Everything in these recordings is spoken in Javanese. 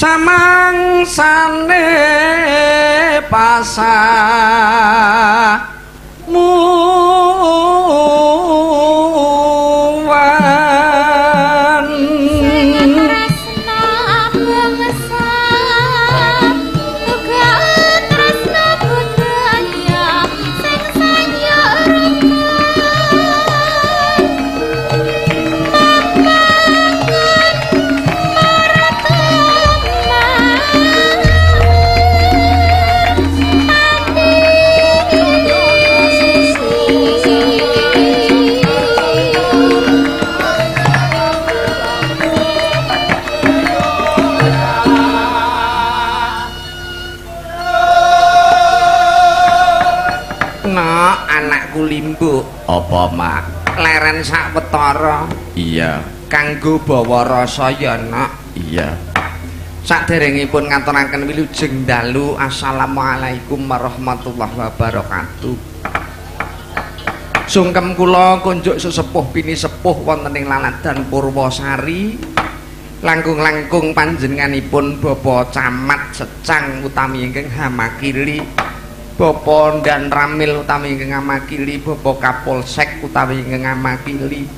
Samangsane pasamuwan. Limbuk apa mak? Leren sawetara. Iya. Kanggo bawa rasa ya nak. Iya. Saderengipun ngaturaken wilujeng dalu, assalamualaikum warahmatullahi wabarakatuh. Sungkem kula kunjuk sesepuh pinisepuh wonten ing Laladan Purwosari. Langkung-langkung panjenenganipun Bapak Camat Secang utami ingkang hamakili, Bapak dan Ramil utawi ingkang ngamakili, Bapak Kapolsek utawi ingkang ngamakili,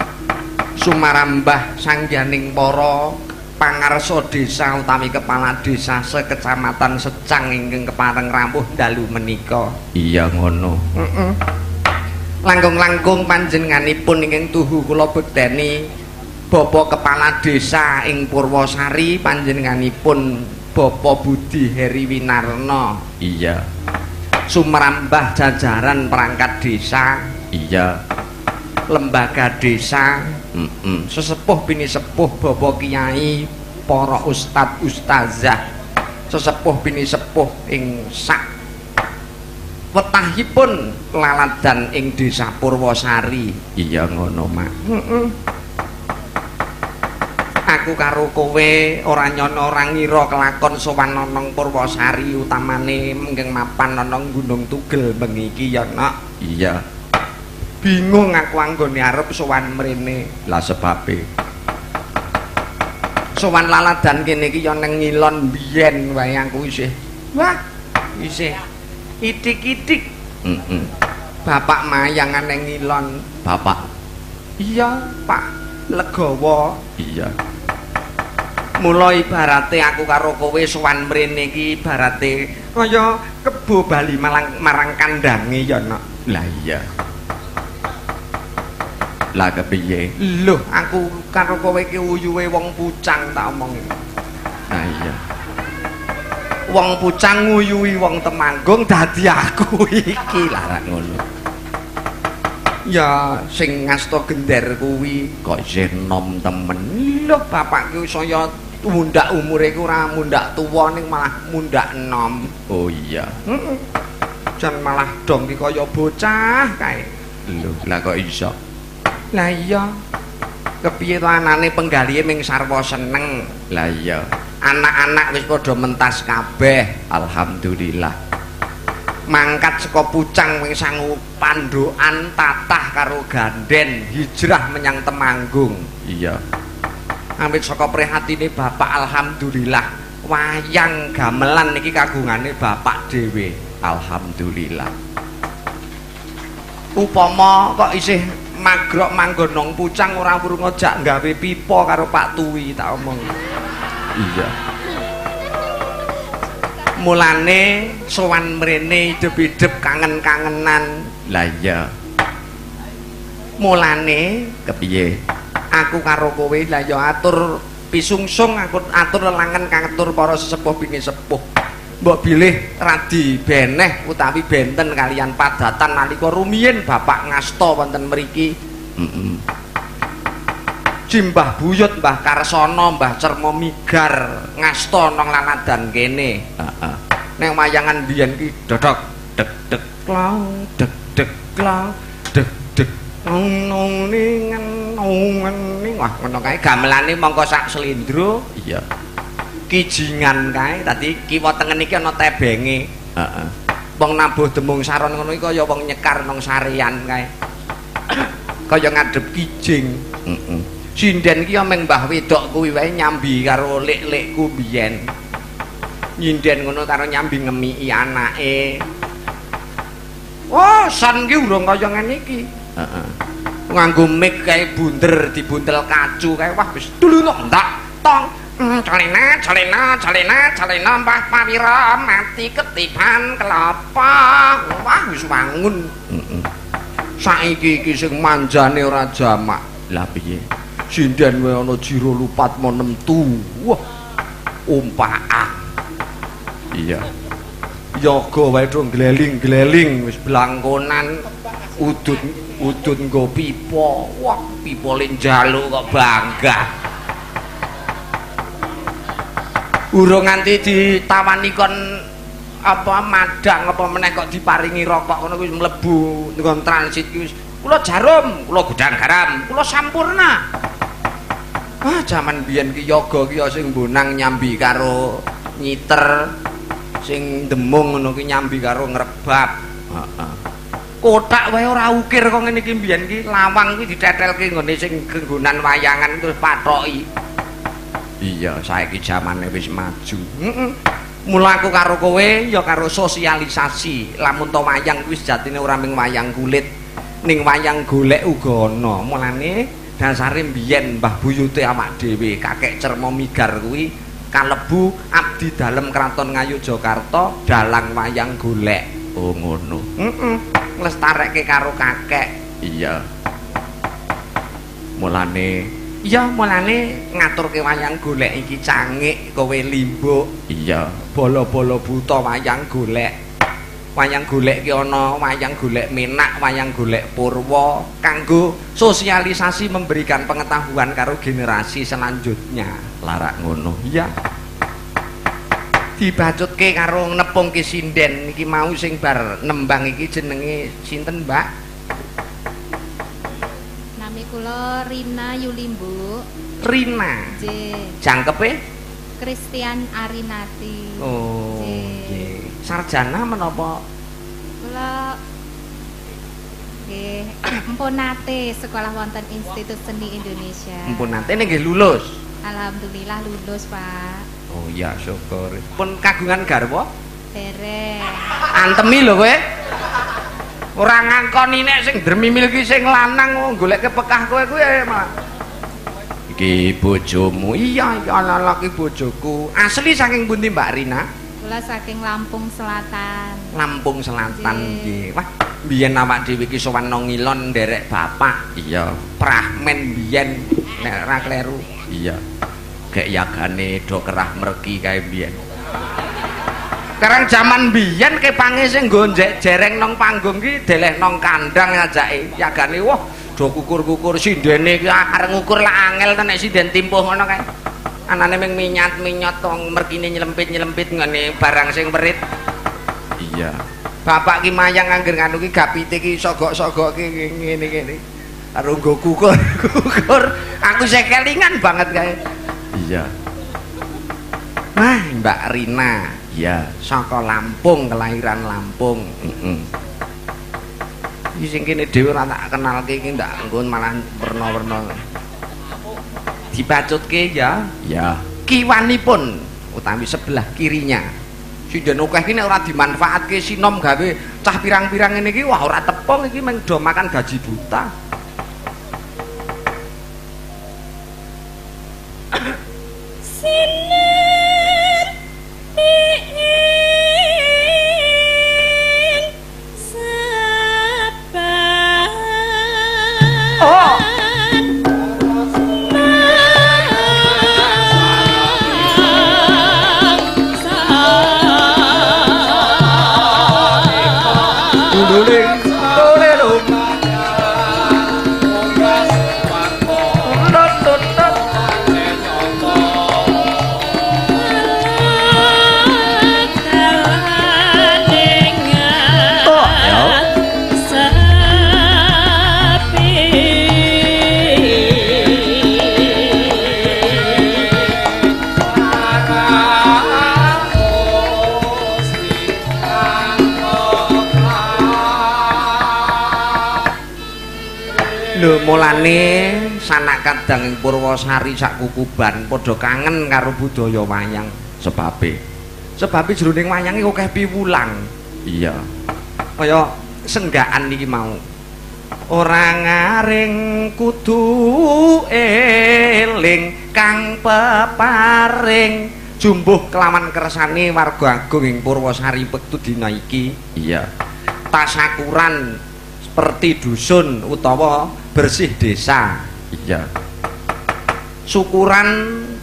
sumarambah sangganing para pangarsa desa utawi kepala desa sekecamatan Secang ingkang kepareng rawuh dalu menika. Iya ngono. Langkung-langkung panjenenganipun ingkang tuhu kula bekteni Bapak Kepala Desa ing Purwosari panjenenganipun Bapak Budi Heri Winarno. Iya. Sumrambah jajaran perangkat desa. Iya. Lembaga desa. Sesepuh pinisepuh bapak kiai, para ustad ustazah, sesepuh pinisepuh ing sak wetahipun Laladan ing desa Purwosari. Iya ngono mak. Aku karo kowe ora nyono ora ngira kelakon sowan ana Purwosari utamane mengking mapan ana Gunung Tugel bengi iki ya nak. Iya. Bingung aku anggone arep sowan mrene. Lah sebabe sowan Laladan kene iki ya nang ngilon biyen wae aku isih. Wah, isih itik-itik. Bapak mayangan nang ngilon. Bapak? Iya, Pak Legowo. Iya. Mula ibarate aku karo kowe sowan mrene iki ibarate kaya kebo bali marang kandange ya nak. Lah iya. Lah kepiye? Loh, aku karo kowe iki uyuhe wong pucang tak omong. Lah iya. Wong pucang nguyuhi wong Temanggung dadi aku iki. Lah rak ngono. Ya sing ngasta gender kuwi kok isih nom temen. Lho bapakku saya mundak umure iku ora mundak tuwa ning malah mundak enom. Oh iya. Jan malah dong ki kaya bocah kae. Lho, lah kok iso? Lah iya. Kepiye to anane penggalihe ming sarwa seneng. Lah iya. Anak-anak wis padha mentas kabeh. Alhamdulillah. Mangkat saka Pucang wing sangu pandokan tatah karo ganden hijrah menyang Temanggung. Iya. Amit saka prihatine bapak alhamdulillah wayang gamelan niki kagungane bapak dhewe. Alhamdulillah. Upama kok isih magrok manggon nang Pucang ora wurung ngajak gawe pipa karo Pak Tuwi tak omong. Iya. Mulane sowan mrene idep-idep kangen-kangenan. Lah iya. Mulane kepiye? Aku karo kowe lah ya atur pisungsung, aku atur lelangan katur para sesepuh pinisepuh. Mbok bilih radi beneh utawi benten kalian padatan nalika rumiyin bapak ngasta wonten mriki. Simbah buyut Mbah Karsono, Mbah Cermo Migar ngasta nang Laladan kene. Heeh. Nek wayangan biyen ki dodok deg deg klong deg deg klong deg deg nong ningen ning wah ngono kae gamelane mongko sak slendro. Iya. Kijingan kae dadi kiwa tengen iki ana tebenge. Heeh. Wong nabuh demung saron ngono iki kaya wong nyekar nang sarean kae. Kaya ngadhep kijing. Heeh. Sinden iki ya meng Mbah wedok kuwi wae nyambi karo lik-likku biyen. Nyinden ngono karo nyambi ngemiki anake. Oh, san ki urung kaya ngene iki. Heeh. Nganggo mic kae bunder dibuntel kacu kae wah wis dulu ndak tong. Calena calena calena calena Mbah Pawira mati ketiban kelapa. Wah wis wangun. Heeh. Saiki iki sing manjane ora jamak. Lah piye? Sinden wae ana jiro lupat mo nemtu. Wah. Umpakan. Iya. Yoga wae do gleling-gleling wis blangkonan udut-udut nggo pipa. Wah, pipa le njaluk kok bangga. Urung nganti ditawani kon apa madang apa meneh kok diparingi rokok ngono kuwi mlebu nggon transit kuwi wis kula jarum, kula gudang garam, kula sampurna. Ah, jaman biyen ki yoga ki sing bonang nyambi karo nyiter, sing demung ngono ki nyambi karo ngrebab. Heeh. Kotak wae ora ukir kok ngene iki mbiyen ki lawang kuwi ditetelke nggone sing genggonan wayangan terus pathoki. Iya, saiki jamane wis maju. Heeh. Mula aku karo kowe ya karo sosialisasi. Lamun to wayang kuwi sejatine ora mung wayang kulit, ning wayang golek uga ana. Mulane dasare mbiyen Mbah Buyute awak dhewe, kakek Cermo Migar kuwi kalebu abdi dalem Kraton Ngayogyakarta dalang wayang golek. Oh ngono. Heeh. Nglestarekke karo kakek. Iya. Mulane iya mulane ngaturke wayang golek iki cangik kowe limbuk. Iya. Bala-bala buta wayang golek. Wayang golek ki ana wayang golek menak, wayang golek purwa kanggo sosialisasi memberikan pengetahuan karo generasi selanjutnya. Larak ngono. Iya. Dibacutke karo nepungke sinden iki mau sing bar nembang iki jenenge sinten, Mbak? Nami kula Rina Yulimbu. Rina. Nggih. Jangkepe? Christian Arinati. Oh, nggih. Sarjana menapa? Kula nggih empun nate sekolah wonten Institut Seni Indonesia. Empun nate nggih lulus. Alhamdulillah lulus, Pak. Oh iya, syukur. Pun kagungan garwa? Dereng. Antemi lho kowe. Ora ngangkoni nek sing dremimil ki sing lanang goleke pekah kowe kuwi malah. Iki bojomu. Iya, iki ana iki bojoku. Asli saking pundi Mbak Rina? Kula saking Lampung Selatan. Lampung Selatan nggih. Wah, biyen awak dhewe iki sowan nang ngilon nderek bapak. Iya. Prahmen biyen nek ora kleru. Iya. Gek yagane do kerah merki kae biyen. Sekarang jaman biyen kepange sing nggo jereng nang panggung ki deleh nang kandang ngajake. Yagane wah do kukur-kukur sindene ki arep ngukur lah angel to nek sinden timpuh ngono kae. Anane mung minyat-minyot wong merkine nyelempit-nyelempit ngene barang sing perit. Iya. Bapak ki mayang angger nganu ki gapite ki sogok-sogok ki ngene-ngene. Karo nggo kukur-kukur. Aku sing kelingan banget kae. Iya. Wah, Mbak Rina. Iya, saka Lampung, kelahiran Lampung. Heeh. Iki sing kene dhewe ora tak kenalke iki ndak engko malah werna-werna. Dibacutke ya. Ya. Kiwanipun utawi sebelah kirinya. Sinden akeh iki nek ora dimanfaatke sinom gawe cah pirang-pirang ngene iki wah ora tepung iki mung do makan gaji buta. Sinar ing saban. Oh. Lho mulane sanak kadang ing Purwosari sak kukuban padha kangen karo budaya wayang. Sebabe Sebab jroning wayang iki akeh piwulang. Iya. Kaya senggaan iki mau. Ora ngaring kudu eling kang peparing jumbuh kelawan kersane warga agung ing Purwosari wektu dina iki. Iya. Tasakuran seperti dusun utawa bersih desa. Iya. Syukuran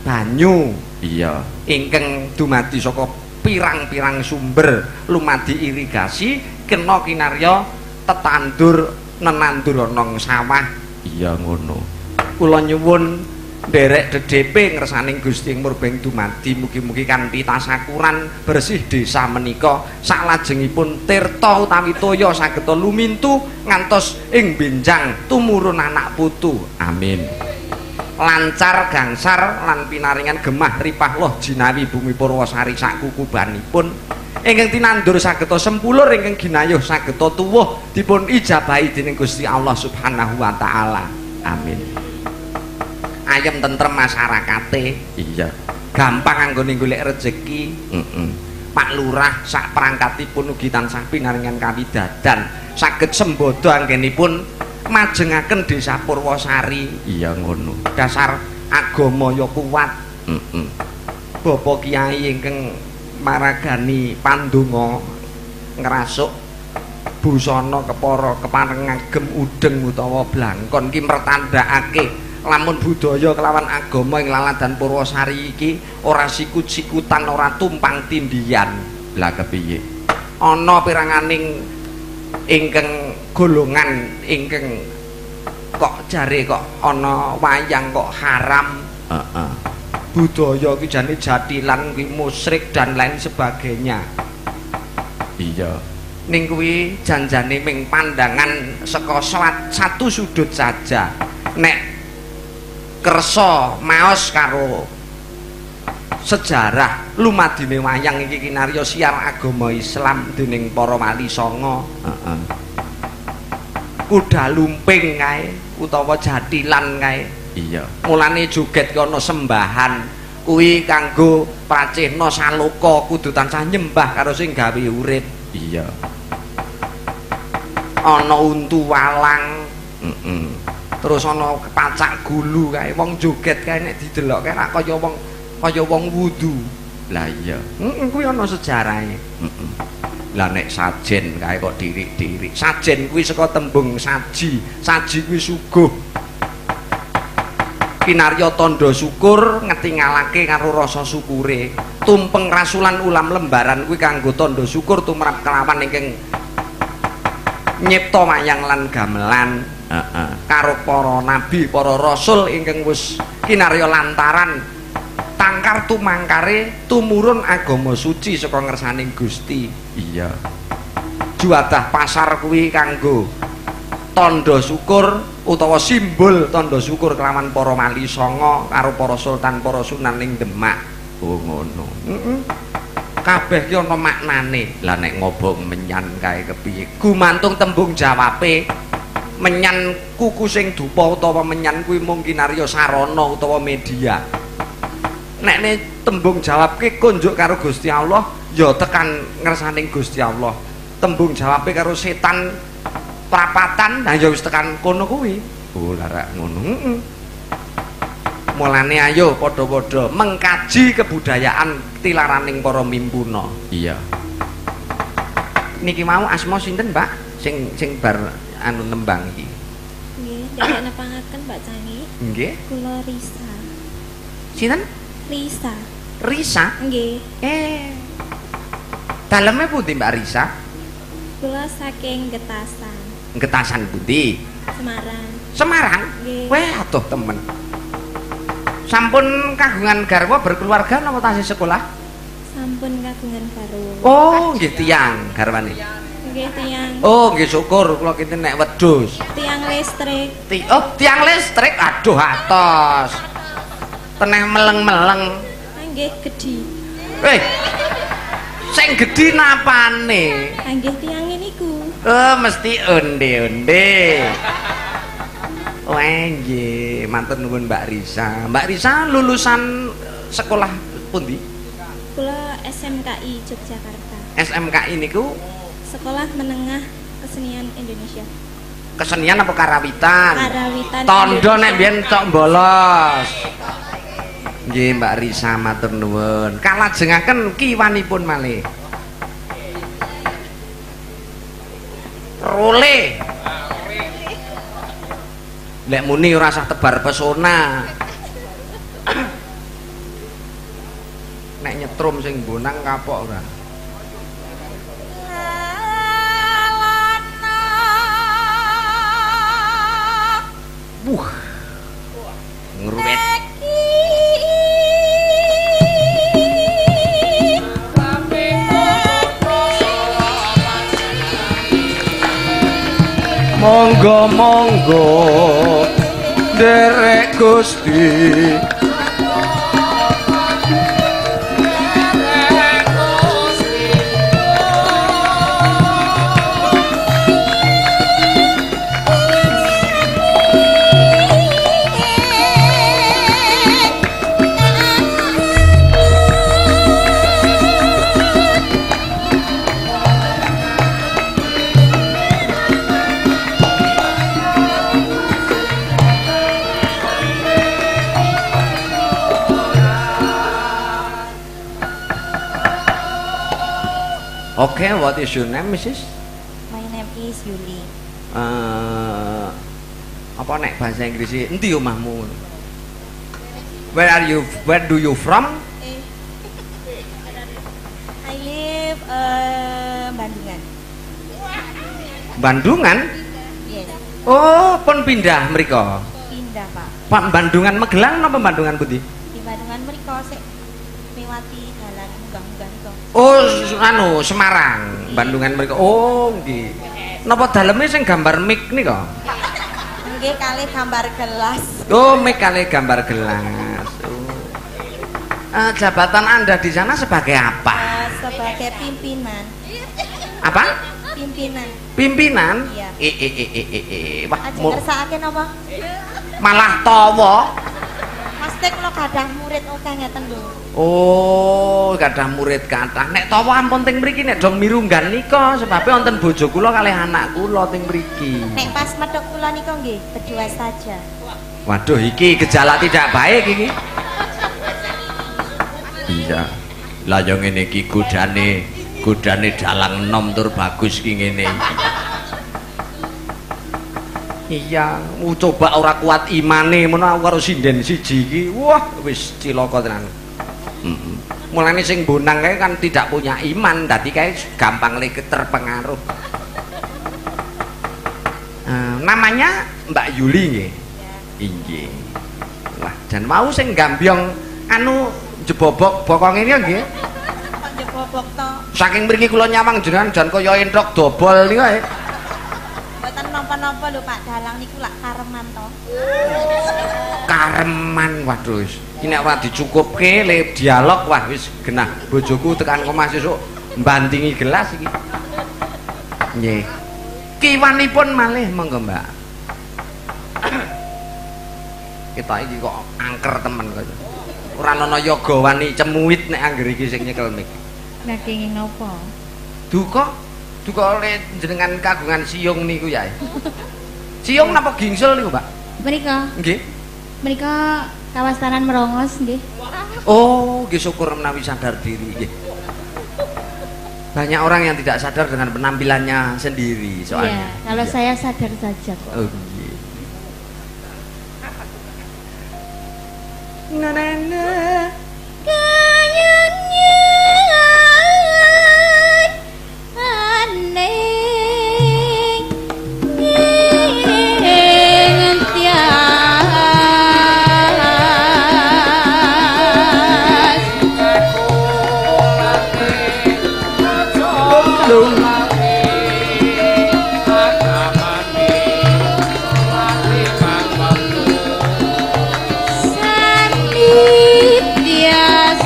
banyu. Iya. Ingkang dumadi saka pirang-pirang sumber lumadi irigasi kena kinarya tetandur nenandur ana sawah. Iya ngono. Kula nyuwun nderek dedepe ngersaning Gusti ing murbeng dumadi mugi-mugi kanthi tasakuran bersih desa menika saklajengipun tirta utawi toya saged lumintu ngantos ing benjang tumurun anak putu. Amin. Lancar gangsar lan pinaringan gemah ripah loh jinawi bumi Purwosari sakukubanipun ingkang tinandur sageta sempulur ingkang ginayuh sageta tuwuh dipun ijabahi dening Gusti Allah Subhanahu wa taala. Amin. Ayem tentrem masyarakate. Iya. Gampang anggone golek rejeki. Heeh. Pak Lurah sak perangkatipun ugi tansah pinaringan kawidadan saged sembodo anggenipun majengaken desa Purwosari. Iya ngono. Dasar agama ya kuat. Heeh. Bapak Kiai ingkang maragani pandonga ngrasuk busana kepara kepareng ngagem udeng utawa blangkon ki mertandakake lamun budaya kelawan agama ing Laladan Purwosari iki ora sikut-sikutan, ora tumpang tindihan. Lah kepiye? Ana piranganing ingkang golongan ingkang kok jare kok ana wayang kok haram. Heeh. Budaya ki jane jatilan kuwi musyrik dan lain sebagainya. Iya. Ning kuwi janjane ming pandangan saka satu sudut saja. Nek kersa maos karo sejarah lumadine wayang iki kinarya siar agama Islam dening para wali sanga. Heeh. Kuda lumping kae utawa jatilan kae. Iya. Mulane joget ki ana sembahan kuwi kanggo pracehna saloka kudu tansah nyembah karo sing gawe urip. Iya. Ana untu walang. Heeh. Terus ana pacak gulu kae wong joget kae nek didelokke rak kaya wong wudu. Lah iya. Heeh, kuwi ana sejarahe. Heeh. Lah nek sajen kae kok dirik-dirik. Sajen kuwi saka tembung saji. Saji kuwi suguh. Kinarya tandha syukur ngetingalake karo rasa syukure. Tumpeng rasulan ulam lembaran kuwi kanggo tandha syukur tumrap kelawan ingkang nyipta wayang lan gamelan. Heeh. Karo para nabi, para rasul ingkang wis kinarya lantaran tangkar tumangkare tumurun agama suci saka ngersaning Gusti. Iya. Juwadah pasar kuwi kanggo tandha syukur utawa simbol tandha syukur kelawan para wali sanga karo para sultan, para sunan ing Demak. Oh ngono. Heeh. Kabeh ki ana maknane. Lah nek ngobong menyan kae kepiye? Gumantung tembung jawabe. Menyan kuku sing dupa utawa menyan kuwi mung kinarya sarana utawa media. Nek ne tembung jawabke konjuk karo Gusti Allah ya tekan ngersaning Gusti Allah. Tembung jawabe karo setan prapatan, nah ya wis tekan kono kuwi. Oh larak ngono. Heeh. Mulane ayo padha-padha mengkaji kebudayaan tilaraning para mimpuna. Iya. Niki mau asma sinten, Mbak? Sing sing bar anu nembang iki. Nggih, nderek nepangaken Mbak Cangi. Nggih. Kula Risa. Sinten? Risa. Risa? Nggih. Daleme pundi Mbak Risa? Kula saking Getasan. Getasan pundi? Semarang. Semarang? Nggih. Weh, adoh temen. Sampun kagungan garwa berkeluarga napa tasih sekolah? Sampun kagungan garwa. Oh, nggih tiyang garwane. Nggih tiyang. Oh, nggih syukur kula kinten nek wedhus. Tiyang listrik. Oh, tiyang listrik. Aduh atos. Teneh meleng-meleng. Nggih gedhi. Sing gedhi napane? Nggih tiyang niku. Oh, mesti onde-onde. Oh, nggih, matur nuwun Mbak Risa. Mbak Risa lulusan sekolah pundi? Kula SMKI Yogyakarta. SMKI niku Sekolah Menengah Kesenian Indonesia. Kesenian apa karawitan? Karawitan. Tondo nek biyen tok bolos. Nggih Mbak Risa matur nuwun. Kalajengaken kiwanipun malih. Role. Lek muni ora usah tebar pesona. Nek nyetrum sing bonang kapok ora. Wuh. Ngruwet. Monggo monggo nderek Gusti. Okay, what is your name, Mrs.? My name is Yuli. Apa nek bahasa Inggris endi omahmu? Where are you? Where do you from? I live Bandungan. Bandungan? Yes. Oh, pun pindah mriko. Pindah, Pak. Pak Bandungan Magelang napa Bandungan pundi? Di Bandungan mriko sik miwati dalan munggah-munggah niku. Oh, anu Semarang, Bandungan mriko. Oh, nggih. Napa daleme sing gambar mic nika? Nggih, kalih gambar gelas. Oh, mic kalih gambar gelas. Oh. Jabatan Anda di sana sebagai apa? Sebagai pimpinan. Apa? Pimpinan. Pimpinan? Iya. Wah, ajeng ngersakake napa? Malah tawa. Mesti kula gadah murid akeh ngeten lho. Oh, gadah murid kathah. Nek tawa ampun teng mriki nek dong mirunggan nika sebabe wonten bojo kula kalih anak kula teng mriki. Nek pas methuk kula nika nggih berdua saja. Waduh, iki gejala tidak baik iki. Iya. Lah yo ngene iki godane, godane dalang enom tur bagus ki ngene. Iya, mu coba ora kuat imane mono aku karo sinden siji iki. Wah, wis cilaka tenan. Heeh. Mulane sing bonang kae kan tidak punya iman, dadi kae gampang le terpengaruh. Namanya Mbak Yuli nggih. Inggih. Wah, jan mau sing gambyong anu jebobok bokonge niku nggih. Kok jebobok to? Saking mriki kula nyawang jenengan jan kaya enthok dobol niku ae. Mboten napa-napa lho Pak Dalang niku lak kareman to. Kareman, waduh wis. Iki nek ora dicukupke le dialog wah wis genah bojoku tekan omah sesuk mbantingi gelas iki. Nggih. Kiwanipun malih monggo Mbak. Kita iki kok angker temen kok. Ora ana yoga wani cemuit nek angger iki sing nyekel mik. Lah kenging napa? Duka duka oleh jenengan kagungan siung niku ya. Siung napa gingsul niku, Mbak? Menika. Nggih. Menika kawastanan merongos nggih. Oh, nggih syukur menawi sadar diri nggih. Banyak orang yang tidak sadar dengan penampilannya sendiri soalnya. Iya, kalau iya. Saya sadar saja kok. Oh, nggih. Na na na. Kayanya aning tias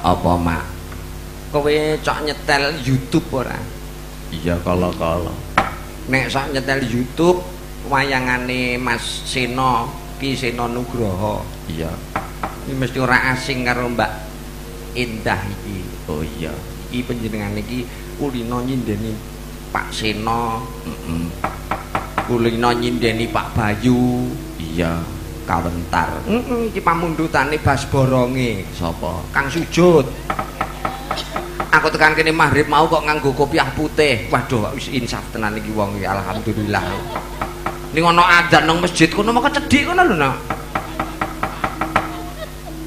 Apa, Mak? Kowe cok nyetel YouTube ora? Iya, kala-kala. Nek sok nyetel YouTube wayangane Mas Seno, Ki Seno Nugroho. Iya. Iki mesti ora asing karo Mbak Endah iki. Oh iya. Iki panjenengane iki kulino nyindeni Pak Seno. Heeh. Kulino nyindeni Pak Bayu. Iya, kawentar. Heeh, iki pamundhutane bas boronge. Sapa? Kang Sujud. Aku tekan kene maghrib mau kok nganggo kopiah putih. Waduh, wis insaf tenan iki wong iki, alhamdulillah. Ning ana adzan nang masjid kono moko cedhik kono lho, Nak.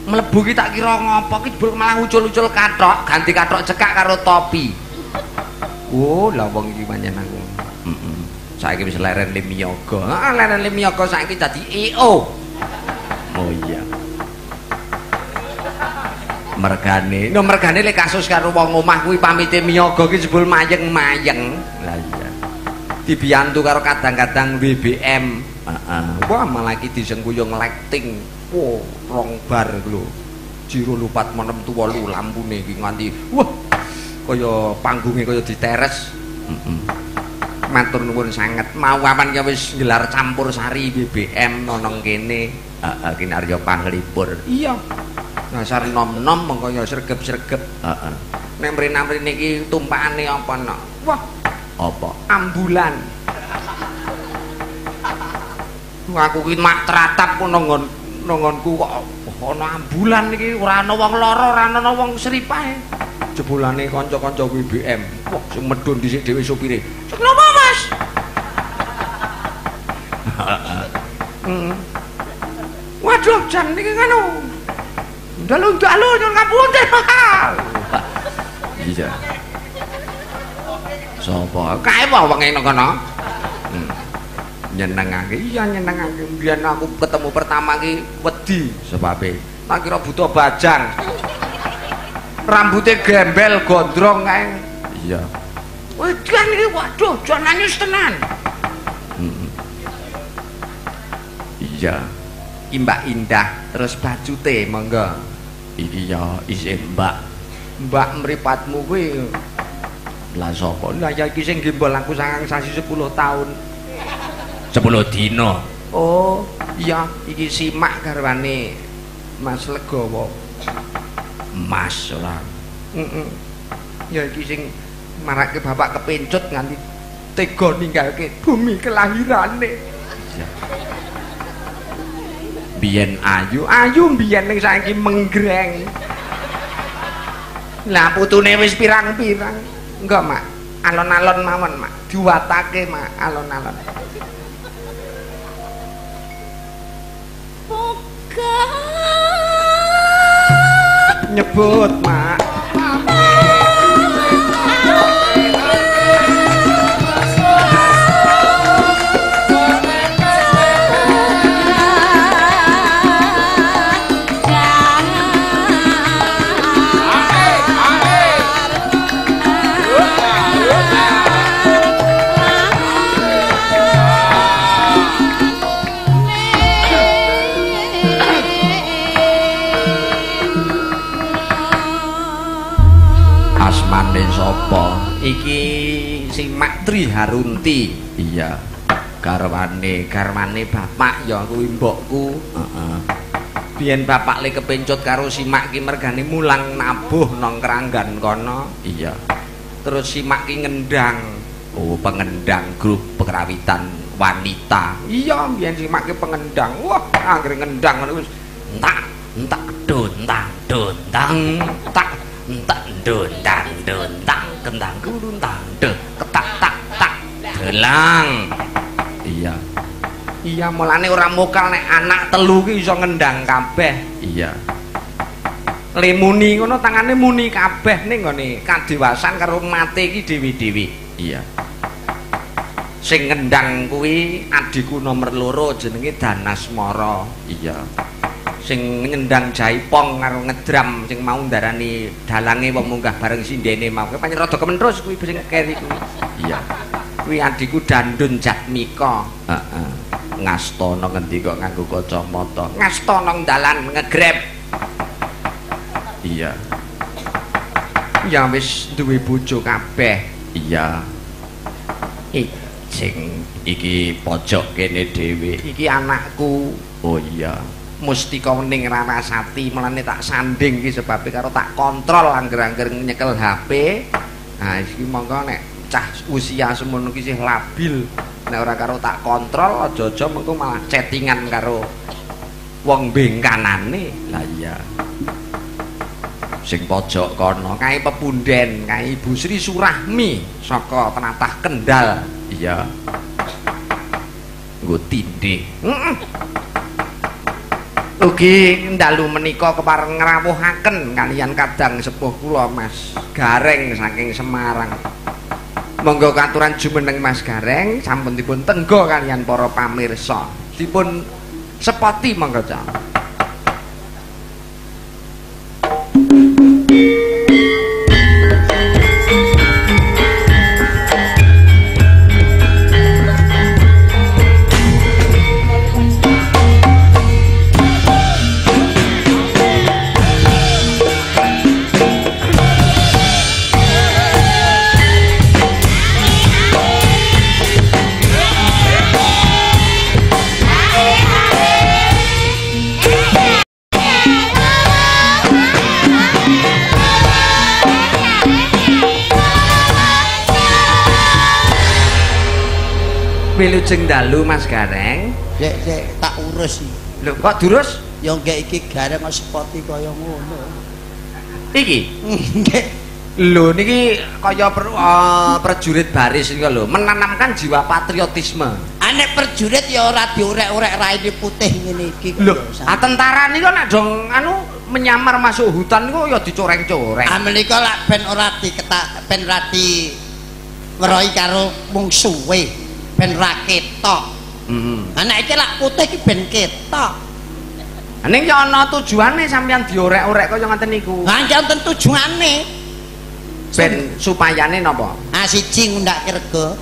Mlebu ki tak kira ngopo ki jebul malah ucul-ucul kathok, ganti kathok cekak karo topi. Oh, lah wong iki pancen aku. Heeh. Saiki wis leren limiyaga. Heeh, leren limiyaga saiki dadi EO. Oh iya. Mergane, no mergane lek kasus karo wong omah kuwi pamite miyaga ki jebul mayeng-mayeng. Lah iya. Dibiyantu karo kadang-kadang BBM. Heeh. Wah, malah iki disengkuyung lighting. Wah, rong bar lho. Jiro lupat menem tuwa lu lampune iki nganti wah kaya panggunge kaya diteres. Heeh. Matur nuwun sanget. Mau awan ya wis nggelar campur sari BBM nang kene. Heeh, ki Arya Panglipur. Iya. Dasar nom-nom mengko ya sregep-sregep. Heeh. Nek mrene-mrene iki tumpakane apa, Nok? Wah, apa? Ambulan. Wah, aku ki mak tratap kono nggon nonggonku kok ana ambulan iki ora ana wong lara, ora ana wong sripahe. Jebulane kanca-kanca BBM. Wah, sing medhun dhisik dhewe sopire. Sing napa, Mas? Heeh. Waduh, jan niki ngono. Dalu-dalu nyuwun ngapunten. Iya. Sapa? Kae wae wong nang kono. Nyenengake. Iya nyenengake. Mbiyen aku ketemu pertama ki wedi sebabe. Tak kira buta bajang. Rambute gembel gondrong kae. Iya. Wedan iki waduh jan anyus tenan. Heeh. Iya. Ki Mbak Indah terus bacute monggo. Iki ya isih Mbak. Mbak mripatmu kuwi lah sapa? Lah ya iki sing gembol aku 9 sasi 10 tahun. 10 dina. Oh, iya iki simak garwane Mas Legowo. Mas ora. Heeh. Ya iki sing marake bapak kepencut nganti tega ninggalke bumi kelahirane. Iya. Biyen ayu, ayu biyen ning saiki menggreng. Lah putune wis pirang-pirang. Enggak, Mak. Alon-alon mawon, Mak. Diwatake, Mak, alon-alon. Nyebut, Mak. Asmane sapa? Iki si Mak Tri Harunti. Iya. Garwane, garwane bapak ya kuwi mbokku. Heeh. Biyen bapak le kepencut karo si Mak ki mergane mulang nabuh nang Kranggan kono. Iya. Terus si Mak ki ngendang. Oh, pengendang grup pengrawitan wanita. Iya, biyen si Mak ki pengendang. Wah, anggere ngendang ngono wis entak, entak dontang dontang tak entak dontang dontang kentang kuruntang de ketak tak tak delang. Iya. Iya, mulane ora mokal nek anak telu ki iso ngendang kabeh. Iya. Le muni ngono tangane muni kabeh ning nggone kadewasan karo mate iki dhewe-dhewe. Iya. Sing ngendang kuwi adhiku nomor 2 jenenge Danasmara. Iya. Sing nyendang jaipong karo ngedram sing mau ndarani dalange wong munggah bareng sindene mau. Pancen rada kementrus kuwi sing keri kuwi. Iya. Kuwi adhiku Dandun Jatmika. Heeh. Ngastana ngendi kok nganggo kacamata? Ngastana dalan ngegrab. Iya. Ya wis duwe bojo kabeh. Iya. Sing iki pojok kene dhewe. Iki anakku. Oh iya. Mustika Wening Rarasati, mulane tak sanding iki sebabe karo tak kontrol angger-angger nyekel HP. Nah, iki monggo nek cah usia semono iki sih labil. Nek ora karo tak kontrol aja-aja mengko malah chattingan karo wong bengkanane. Lah iya. Sing pojok kono kae pepunden, kae Ibu Sri Surahmi saka tlatah Kendal. Iya. Nggo tindih. Heeh. Ugi dalu menika kepareng ngrawuhaken kalian kadang sepuh kula Mas Gareng saking Semarang. Monggo katuran jumeneng Mas Gareng sampun dipun tenggo kalian para pamirsa. Dipun sepoti monggo Cak. Wilujeng dalu Mas Gareng. Sik sik tak urus iki. Lho kok durus? Ya nggih iki Gareng kok sepoti kaya ngono. Iki? Nggih. Lho niki kaya prajurit baris niku lho, menanamkan jiwa patriotisme. Ah nek prajurit ya ora diorek-orek raine putih ngene iki kok. Lho, ah tentara niku nek dong anu menyamar masuk hutan niku ya dicoreng-coreng. Ah menika lak ben ora diketak ben ora diwerohi karo mungsuhe. Ben ra ketok. Heeh. Nek iki lak putih iki ben ketok. Ning ya ana tujuane sampeyan diorek-orek kaya ngoten niku. Lah nggih wonten tujuane. Ben supayane napa? Ah siji ngundhake rega.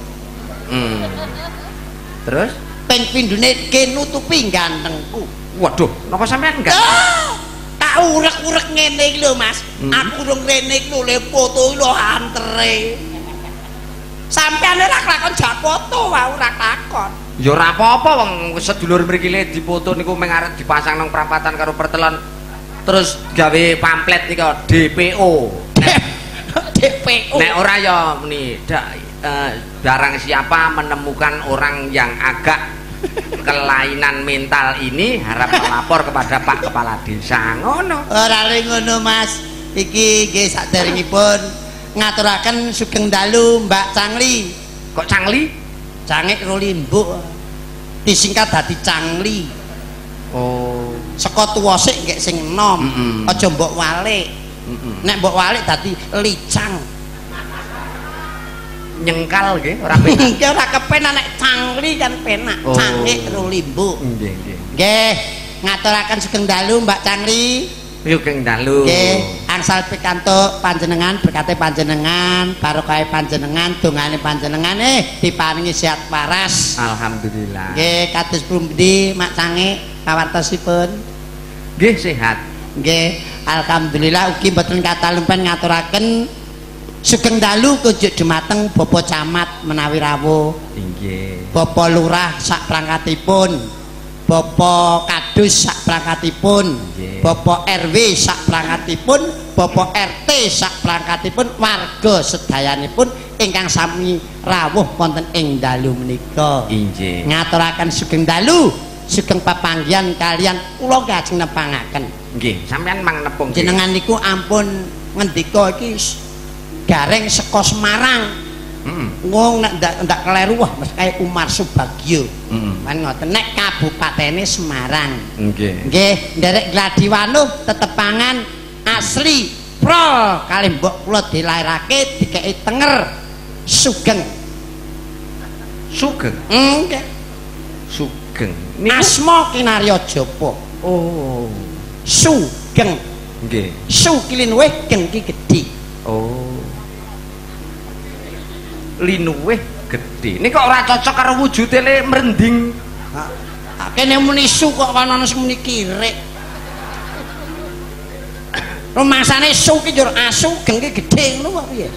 Terus ping pindhone ke nutupi gantengku. Waduh, napa sampeyan ganteng? Tak urek-urek ngene iki lho, Mas. Aku urung rene iki lho le foto iki lho antere. Sampeyan ora kelakon jak foto wae ora kelakon. Ya ora apa-apa wong sedulur mriki le dipoto niku mung arep dipasang nang prapatan karo pertelon. Terus gawe pamflet niku DPO. DPO. Nek ora ya muni barang siapa menemukan orang yang agak kelainan mental ini harap melapor kepada Pak Kepala Desa ngono. Ora ngono Mas. Iki nggih saderengipun ngaturaken sugeng dalu Mbak Cangli. Kok Cangli? Cangik Rolimbuk. Disingkat dadi Cangli. Oh. Saka tuwa sik nggih sing enom. Aja mbok walik. Nek mbok walik dadi licang. Nyengkal nggih ora penak. Nggih ora kepenak nek Cangli kan penak. Oh. Cangik Rolimbuk. Nggih nggih. Nggih, ngaturaken sugeng dalu Mbak Cangli. Sugeng dalu. Nggih, angsal pikantuk panjenengan, berkate panjenengan, barokahe panjenengan, dongane panjenengan diparingi sehat waras. Alhamdulillah. Nggih, kados pundi Mak Cangik pawartosipun? Nggih, sehat. Nggih, alhamdulillah ugi mboten katalumpen ngaturaken sugeng dalu kunjuk dumateng Bapak Camat menawi rawuh. Nggih. Bapak Lurah sak prangkatipun. Bapak Kadus sak prangkatipun, Bapak RW sak prangkatipun, Bapak RT sak prangkatipun, warga sedayanipun ingkang sami rawuh wonten ing dalu menika. Inggih. Ngaturaken sugeng dalu, sugeng papanggihan kalian kula kajeng nepangaken. Nggih, sampeyan mang nepung. Jenengan niku ampun ngendika iki Gareng saka Semarang. Wong nek ndak kleru wah mesti kae Umar Subagio. Kan ngoten nek kabupatene Semarang. Nggih. Nggih, nderek Gladiwanuh tetepangan asli prol kalih mbok kula dilairake dikeki tenger sugeng. Sugeng? Nggih. Sugeng. Asma kinarya japa. Oh. Sugeng. Nggih. Su ki linuwih geng ki gedhi. Oh. Linuwih gedhe. Ini kok ora cocok karo wujude le mrending. Ha kene muni su kok ana sing muni kirik. Rumasane su ki njur asu, geng ki gedhe ngono kok piye?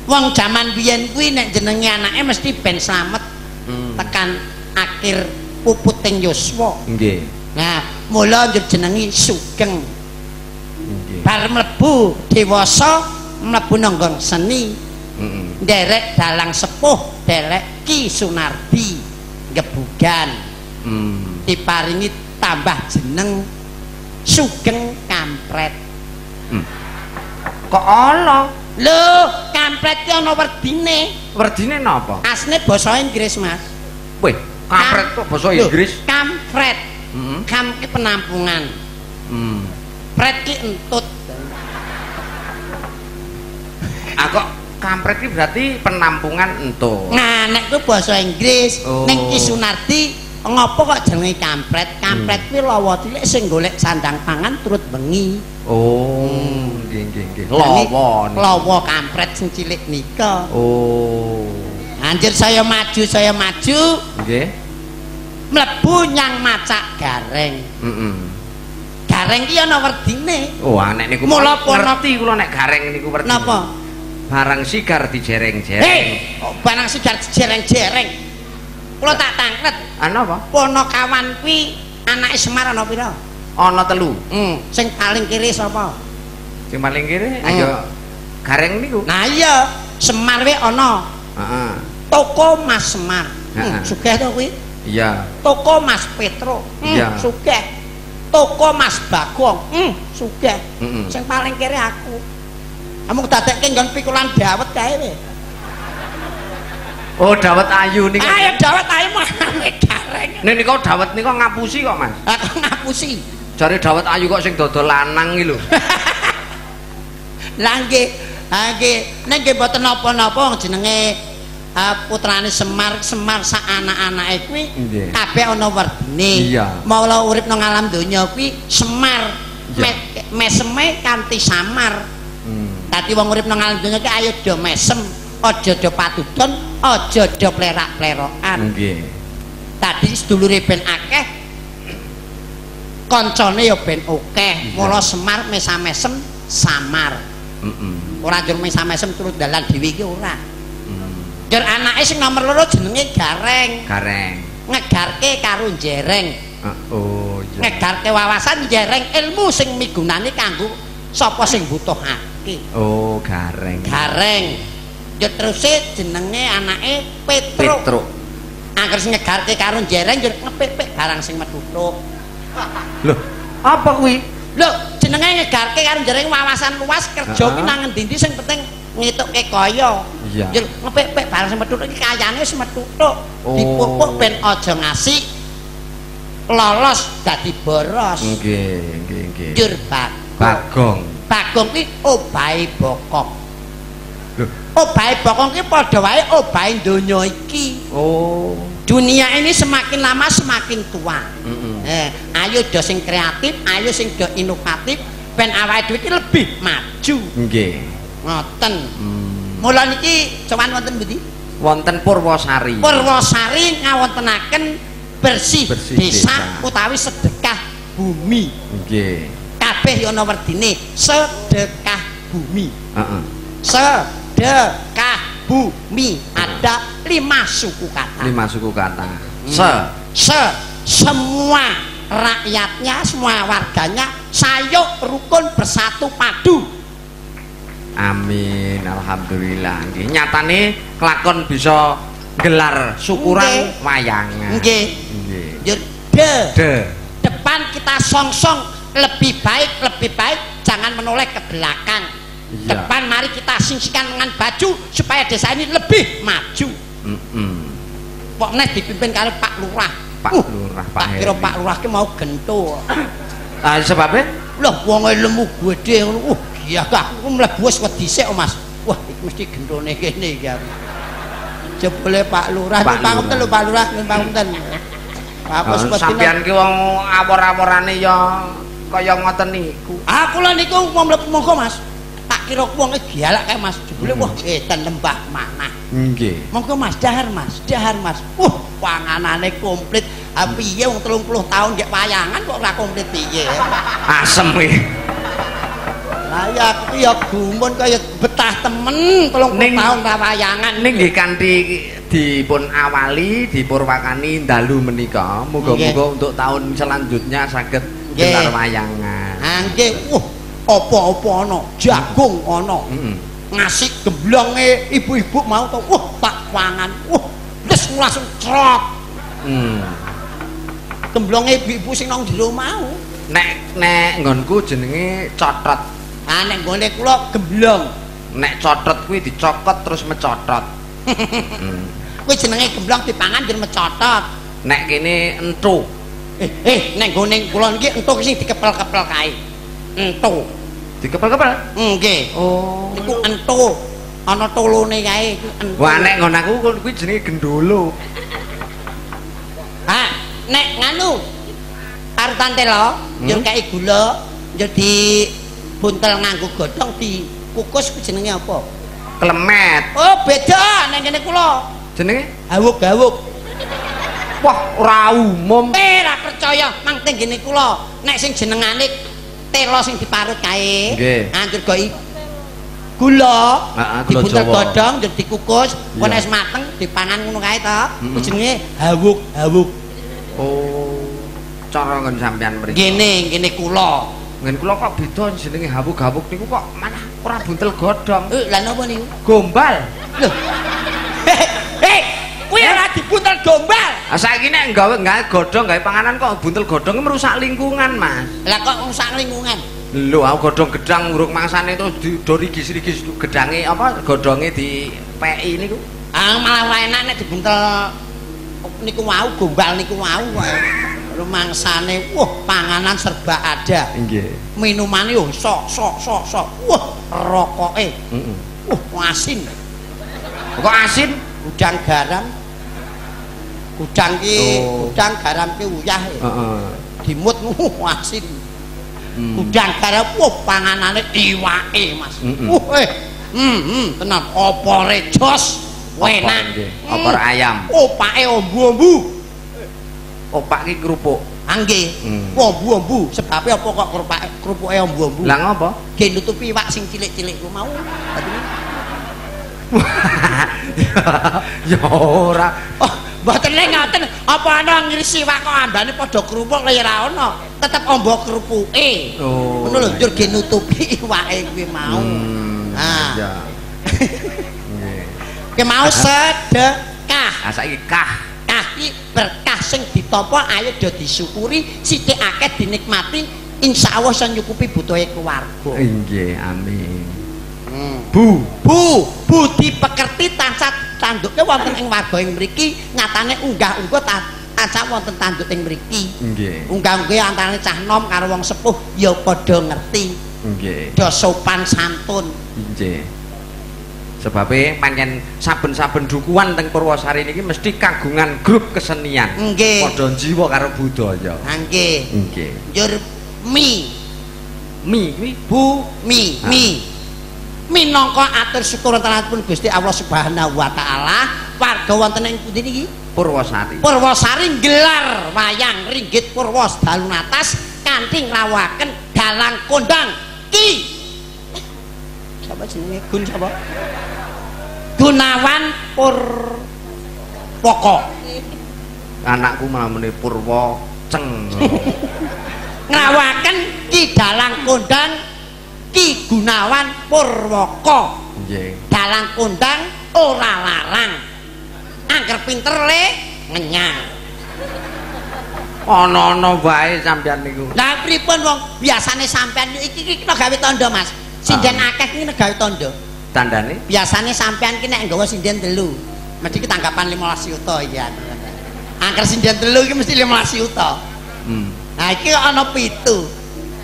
Wong jaman biyen kuwi nek jenenge anake mesti ben slamet tekan akhir puputing yuswa. Nggih. Nah, mula njur jenengi Sugeng. Nggih. Bar mlebu dewasa, mlebu nanggon seni. Heeh. Nderek dalang sepuh, derek Ki Sunardi Gebugan. Diparingi tambah jeneng Sugeng Kampret. Kok ana? Lho, kampret ki ana werdine. Werdine napa? Asline basa Inggris, Mas. Wih, kampret kok basa Inggris? Kampret. Kam ki penampungan. Pret ki entut. Ah kok kampret ki berarti penampungan entut. Nah, nek ku basa Inggris, ning Ki Sunardi ngopo kok jenenge kampret? Kampret kuwi lawa cilik sing golek sandang pangan turut bengi. Oh, nggih nggih nggih. Lawa niku. Lawa kampret sing cilik nika. Oh. Anjir saya maju, saya maju. Nggih. Mlebu nyang Macak Gareng. Heeh. Gareng ki ana werdine. Oh, nek niku mula ngerti kula nek gareng niku werdine. Napa? Barang sigar dijereng-jereng. Hei, kok barang sigar dijereng-jereng. Kula tak tangklet. Ana apa? Ponokawan kuwi anake Semar ana pira? Ana 3. Sing paling kiri sapa? Sing paling kiri ayo Gareng niku. Nah iya, Semar we ana. Heeh. Toko Mas Semar. Sugih to kuwi? Iya. Toko Mas Petro. Sugih. Toko Mas Bagong. Sugih. Sing paling kiri aku. Kamu dadekke nggon pikulan dawet kae we. Oh, dawet ayu niku. Ayo dawet ayu mangane Gareng. Nek niku dawet niku ngapusi kok, Mas. Lah kok ngapusi? Jare dawet ayu kok sing dodol lanang iki lho. Lah nggih, ha nggih, nek nggih mboten napa-napa jenenge putrane Semar, Semar sak anak-anake kuwi kabeh ana werdine. Mula urip nang alam donya kuwi Semar meseme kanthi samar. Dadi wong urip nang alam donya ki ayo do mesem, aja do patudon, aja do plerak-plerokan. Nggih. Tadi sedulure ben akeh, kancane ya ben akeh. Mula Semar mesam-mesem samar. Ora njur mesam-mesem turut dalan dhewe iki ora. Njur anake sing nomor 2 jenenge Gareng. Gareng. Ngegarke karo njereng. Oh iya. Ngegarke wawasan, njereng ilmu sing migunani kanggo sapa sing butuhake. Oh, Gareng. Gareng. Ya teruse jenenge anake Petro. Petro. Angger sing ngegarke karo njereng njur ngepik-pik barang sing metutuk. Lho, apa kuwi? Lho, jenenge ngegarke karo njereng wawasan luas, kerja kuwi nang endi-endi sing penting ngitukke kaya. Njur ngepik-pik barang sing metutuk iki kayane wis metutuk. Dipupuk ben aja ngasih lolos dadi boros. Nggih, nggih, nggih. Njur Bagong. Bagong. Bagong kuwi obahe bokong. Lho, obahe bokong ki padha wae obahe donya iki. Oh. Dunia ini semakin lama semakin tua. Ayo do sing kreatif, ayo sing do inovatif ben awake dhewe iki lebih maju. Nggih. Ngoten. Mula niki sowan wonten pundi? Wonten Purwosari. Purwosari ngawontenaken bersih, desa utawi sedekah bumi. Nggih. Kabeh ana werdine sedekah bumi. Heeh. Sedekah bumi ada 5 suku kata. 5 suku kata. Se, se, semua rakyatnya, semua warganya sayuk rukun bersatu padu. Amin, alhamdulillah. Nggih, nyatane kelakon bisa gelar syukuran wayangan. Nggih. Nggih. De. De. Depan kita songsong lebih baik jangan menoleh ke belakang. Iya. Depan mari kita singsikan dengan baju supaya desa ini lebih maju. Pokoknya dipimpin karo Pak Lurah. Pak Lurah, Pak tak kira Pak Lurah ki mau gento. Ah, sebabnya? Loh, wonge lemu gedhe ngono. Iya kah, aku mlebu wis wedi sik, Mas. Wah, iki mesti gentone kene iki aku. Jebule Pak Lurah, pangunten lho Pak Lurah, pangunten. Aku wis wedi. Sampeyan ki wong awor-aworane ya kaya ngoten niku. Ah, kula niku wong mlebu monggo, Mas. Tak kira wonge galak kae, Mas. Jebule wah, edan lembah manah. Nggih. Monggo Mas, dahar Mas, dahar Mas. Panganane komplit. Ah piye wong 30 tahun gek wayangan kok ora komplit piye. Asem iki. Lah ya aku ya gumun kaya betah temen 30 tahun ra wayangan. Ning nggih kanthi dipun awali dipurwakani dalu menika. Muga-muga untuk tahun selanjutnya saged gelar wayangan. Ha nggih. Wah, apa-apa ana, jagung ana. Ngasih gemblonge ibu-ibu mau to. Wah, tak pangan. Wah, wis langsung crot. Gemblonge ibu-ibu sing nang jero mau. Nek nek nggonku jenenge cotot. Ah nek nggone kula gemblong. Nek cotot kuwi dicokot terus mecotot. Kuwi jenenge gemblong dipangan njur mecotot. Nek kene entu. Nek nggone kula niki entu sing dikepel-kepel kae. Entu. Dikepel-kepel? Nggih. Oh. Niku entu. Ana tolone kae iku entu. Wah nek nggon aku kuwi jenenge gendolo. Ha, nek nganu parutan telo njur kei gula, njur dibuntel nganggo godhong dikukus kuwi jenenge apa? Klemet. Oh, beda nek kene kula. Jenenge hawuk-hawuk. Wah, ora umum. Ora percaya mang teng ngene kula. Nek sing jenengane telo sing diparut kae, anjur goi gula, dibuntel godhong njur dikukus, engko nek wis mateng dipangan ngono kae to. Kuwi jenenge hawuk-hawuk. Oh, cara nggon sampean mriki. Ngene, ngene kula. Nggen kula kok beda jenenge hawuk-hawuk niku kok malah ora buntel godhong. Lah napa niku? Gombal. Lho. Hei, kuwi ora dibuntel gombal. Ah saiki nek gawe godhong gawe panganan kok buntel godhong merusak lingkungan, Mas. Lah kok rusak lingkungan? Lho, aku godhong gedang urung mangsane terus do rigis-rigis gedange apa godhonge dipeki niku. Ah malah ora enak nek dibuntel niku wau gombal niku wau kok. Rumangsane wah panganan serba ada. Nggih. Minumane yo sok sok sok sok. Wah, rokoke. Heeh. Wah, asin. Kok asin? Udang garam. Udang ki, udang garam ki uyah. Heeh. Dimut asin. Udang garam wah panganane iwake, Mas. Wah, tenan opore jos. Enak. Opor ayam. Opake ombu-ombu. Opak ki kerupuk. Ah nggih. Ombu-ombu, sebabe apa kok kerupuke ombu-ombu? Lah ngopo? Ge nutupi iwak sing cilik-cilik ku mau. Ya ora. Oh, mboten le ngoten. Apa ana ngrisi iwak kok ambane padha kerupuk lha ya ora ana. Tetep ombo kerupuke. Oh. Ngono lho njur ge nutupi iwake kuwi mau. Ah. Iya. Nggih. Ki mau sedekah. Ah saiki kah. Kah ki berkah sing ditampa ayo do disyukuri, sithik akeh dinikmati, insyaallah iso nyukupi butuhe keluarga. Nggih, amin. Bu, bu, budi pekerti tansah tanduke wonten ing warga ing mriki, nyatane unggah-ungguh tansah wonten tanduk ing mriki. Nggih. Unggah-ungguh antarane cah nom karo wong sepuh ya padha ngerti. Nggih. Do sopan santun. Nggih. Sebabe pancen saben-saben dukuhan teng Purwosari niki mesti kagungan grup kesenian. Nggih. Padha jiwa karo budaya. Nggih. Nggih. Njur mi. Mi kuwi bu mi mi. Minangka atur syukur wontenipun Gusti Allah Subhanahu wa taala, warga wonten ing pundi niki? Purwosari. Purwosari nggelar wayang ringgit purwa dalu natas kanthi ngrawuhaken dalang kondang Ki. Sapa jenenge? Gun sapa? Gunawan Purwoko. Anakku malah muni Purwo Ceng. Ngrawuhaken Ki Dalang Kondang Ki Gunawan Purwoko. Nggih. Dalang kondang ora larang. Angger pinter le ngenyang. Ana-ana wae sampean niku. Lah pripun wong biasane sampean iki iki gawe tandha, Mas. Sinden akeh iki gawe tandha. Tandane? Biasane sampean ki nek nggawa sinden telu, mesti ki tanggapan 15 yuta iki. Angger sinden telu iki mesti 15 yuta. Nah iki ana 7.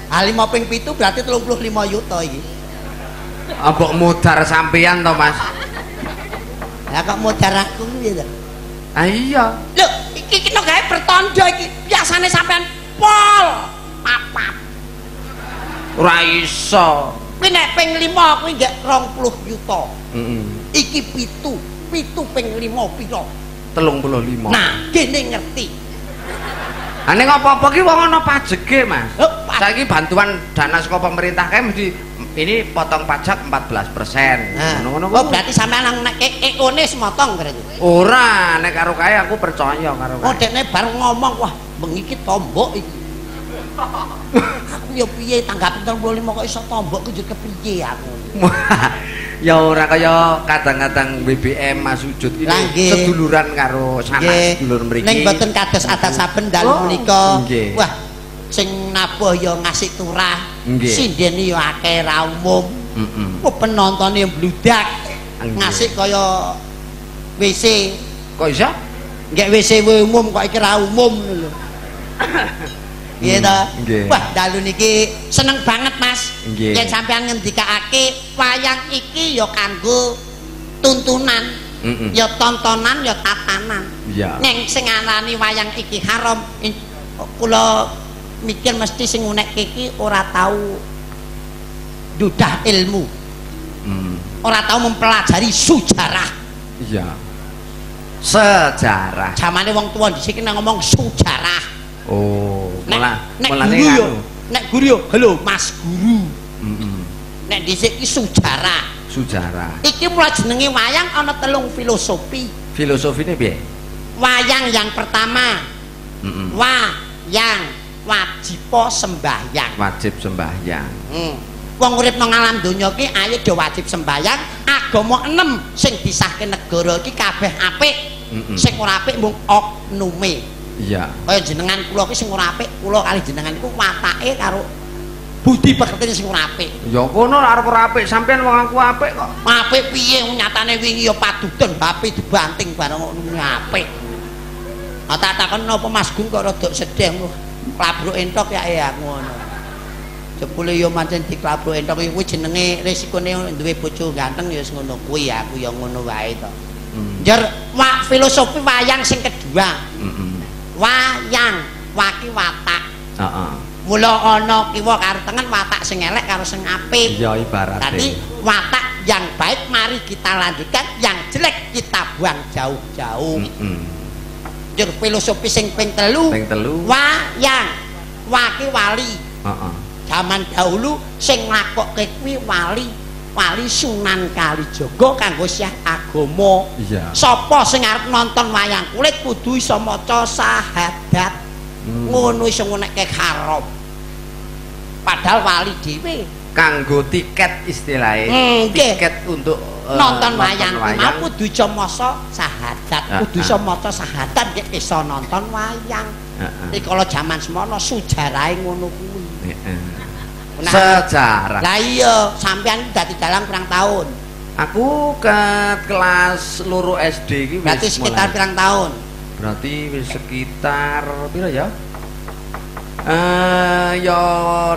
Ha 5 ping 7 berarti 35 yuta iki. Mbok mudar sampean to, Mas? Lah kok mudar aku piye to? Ah iya. Lho, iki kena gawe pertanda iki. Biasane sampean pol papat. Ora iso. Kuwi nek ping 5 kuwi nggih 20 yuta. Heeh. Iki 7, 7 ping 5 pira? 35. Nah, kene ngerti. Ha ning apa-apa ki wong ana pajeke, Mas. Oh, Saiki bantuan dana saka pemerintah kae mesti Ini potong pajak 14%. Ngono-ngono. Oh, berarti sampean nang nek EO-ne semotong berarti. Ora, nek karo kae aku percaya karo kae. Oh, dekne baru ngomong, wah, bengi iki tombok iki. Aku ya piye tanggapan 35 kok iso tombok ku njur kepiye aku. Ya ora kaya kadang-kadang BBM Mas Ujud ini seduluran karo sanak sedulur mriki. Ning mboten kados adat saben dalu menika. Wah, sing nabuh ya ngasih turah, sindene ya akeh ra umum. Heeh. Oh, penontone mbludak. Ngasih kaya WC. Kok iso? Nggih WC umum kok iki ra umum lho. Nggih ta? Wah, dalu niki seneng banget, Mas. Yen sampean ngendikake wayang iki ya kanggo tuntunan, ya tontonan, ya tatanan. Ning sing ngarani wayang iki haram, kula mikir mesti sing ngunekke iki ora tau dudah ilmu. Ora tau mempelajari sejarah. Iya. Sejarah. Jamane wong tuwa dhisik nek ngomong sejarah. Oh, nek guru yo, nek guru yo, halo Mas Guru. Nek dhisik iki sejarah. Sejarah. Iki mula jenenge wayang ana telung filosofi. Filosofine piye? Wayang yang pertama. Wayang wajiba sembahyang. Wajib sembahyang. Wong urip nang alam donya iki ayo do wajib sembahyang. Agama 6 sing disahke negara iki kabeh apik. Sing ora apik mung oknume. Iya. Kaya jenengan kula iki sing ora apik, kula kali jenengan iku watake karo budi pekertine sing ora apik. Ya kono arep ora apik, sampean wong aku apik kok. Apik piye nyatane wingi ya padudon bape dibanting bareng ngono apik. Ah tak takon napa Mas Gun kok rada sedih ngono. Klabruk entok ya aku ngono. Jebule ya pancen diklabruk entok kuwi jenenge resikone duwe bojo ganteng ya wis ngono kuwi aku ya ngono wae to. Njer filosofi wayang sing kedua. Wayang waki watak. Mula ana kiwa karo tengen watak sing elek karo sing apik. Iya ibarate. Dadi watak yang baik mari kita lanjutkan, yang jelek kita buang jauh-jauh. Njur filosofi sing ping telu. Ping telu. Wayang waki wali. Zaman dahulu sing nglakokke kuwi wali. Wali Sunan Kalijaga kanggo syah agama. Sapa sing arep nonton wayang kulit kudu iso maca syahadat. Ngono iso ngunekke haram. Padahal wali dhewe kanggo tiket istilahnya. Tiket untuk nonton wayang mau kudu iso maca syahadat, kudu iso maca syahadat nek iso nonton wayang. Iki kala jaman semono sejarahe ngono kuwi. Sejarah. Lah iya, sampean dadi dalang pirang tahun? Aku ke kelas 2 SD iki wis. Berarti sekitar pirang tahun? Berarti wis sekitar piro ya? Ya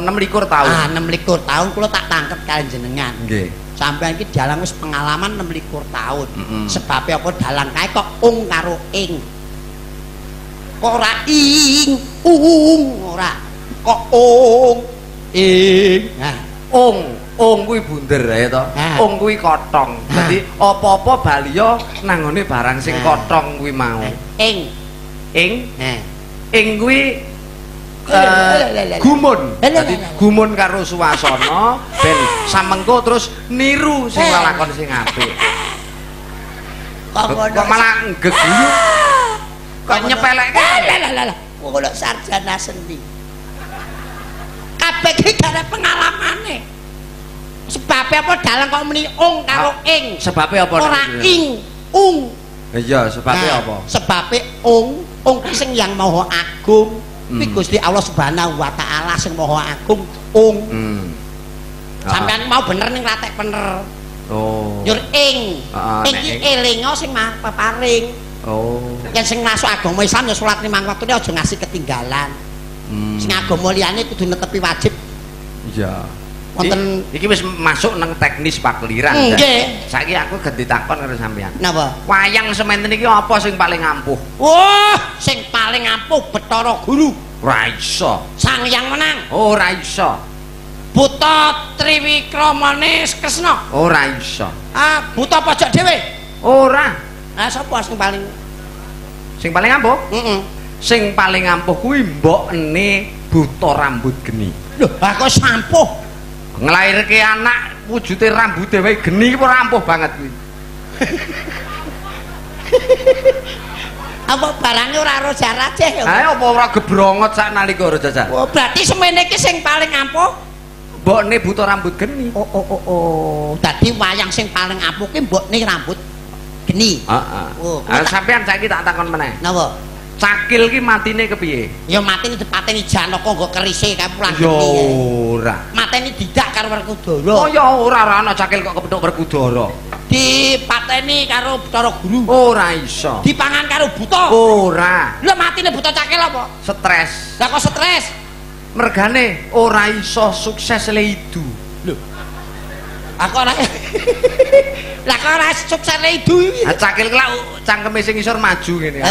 26 tahun. Ah, 26 tahun kula tak tangkep kalian jenengan. Nggih. Sampean iki dalang wis pengalaman 26 tahun. Sebabe apa dalang kae kok ung karo ing. Kok ora ing, ung ora. Kok ung ing. Nah, ung, ung kuwi bunder ya to. Ung kuwi kotong. Dadi apa-apa baliya nang ngone barang sing kotong kuwi mau. Ing. Ing. Ing kuwi gumun. Dadi gumun karo suasana ben samengko terus niru sing lalakon sing apik. Kok malah geguyu. Kok nyepelekke. Lah lah lah. Wong kok sarjana seni. Kabeh iki gara pengalamane. Sebabe apa dalang kok muni ung karo ing? Sebabe apa? Ora ing, ung. Iya, sebabe apa? Sebabe ung, ung ki sing Yang Maha Agung. Kuwi Gusti Allah Subhanahu wa taala sing Maha Agung, ung. Sampeyan mau bener ning ratek bener. Oh. Njur ing. Ing ki elinga sing maha peparing. Oh. Yen sing masuk agama Islam ya salat 5 waktune aja ngasih ketinggalan. Sing agama liyane kudu netepi wajib. Iya. Wonten iki wis masuk nang teknis pakeliran. Nggih. Saiki aku ganti takon karo sampeyan. Napa? Wayang sementen iki apa sing paling ampuh? Wah, sing paling ampuh Bathara Guru. Ora iso. Sang Hyang Wenang. Ora iso. Buta Triwikramane Kresna. Ora iso. Ah, buta pojok dhewe. Ora. Ah, sapa sing paling sing paling ampuh? Heeh. Sing paling ampuh kuwi mbokne buta rambut geni. Lho, lah kok sampuh? Nglairke anak wujute rambute wae geni iki ora ampuh banget kuwi. Apa barangnya ora roja-rajeh ya? Ha apa ora gebrongot sak nalika roja-rajeh? Oh, berarti semene iki sing paling ampuh mbokne buta rambut geni. Oh. Dadi wayang sing paling ampuh ki mbokne rambut geni. Heeh. Oh, sampean saiki tak takon meneh. Napa? Cakil ki matine kepiye? Ya matine dipateni Janaka nggo kerise kae pulang geni. Ya ora. Mateni didak karo Werkudara. Oh ya ora ana cakil kok kepethuk Werkudara. Dipateni karo Bathara Guru. Ora iso. Dipangan karo buta. Ora. Lha matine buta cakil apa? Stres. Lah kok stres? Mergane ora iso sukses le idu. Lho. Aku ora. Lah kok ora sukses le idu iki. Ha cakil ki lak cangkeme sing isor maju ngene.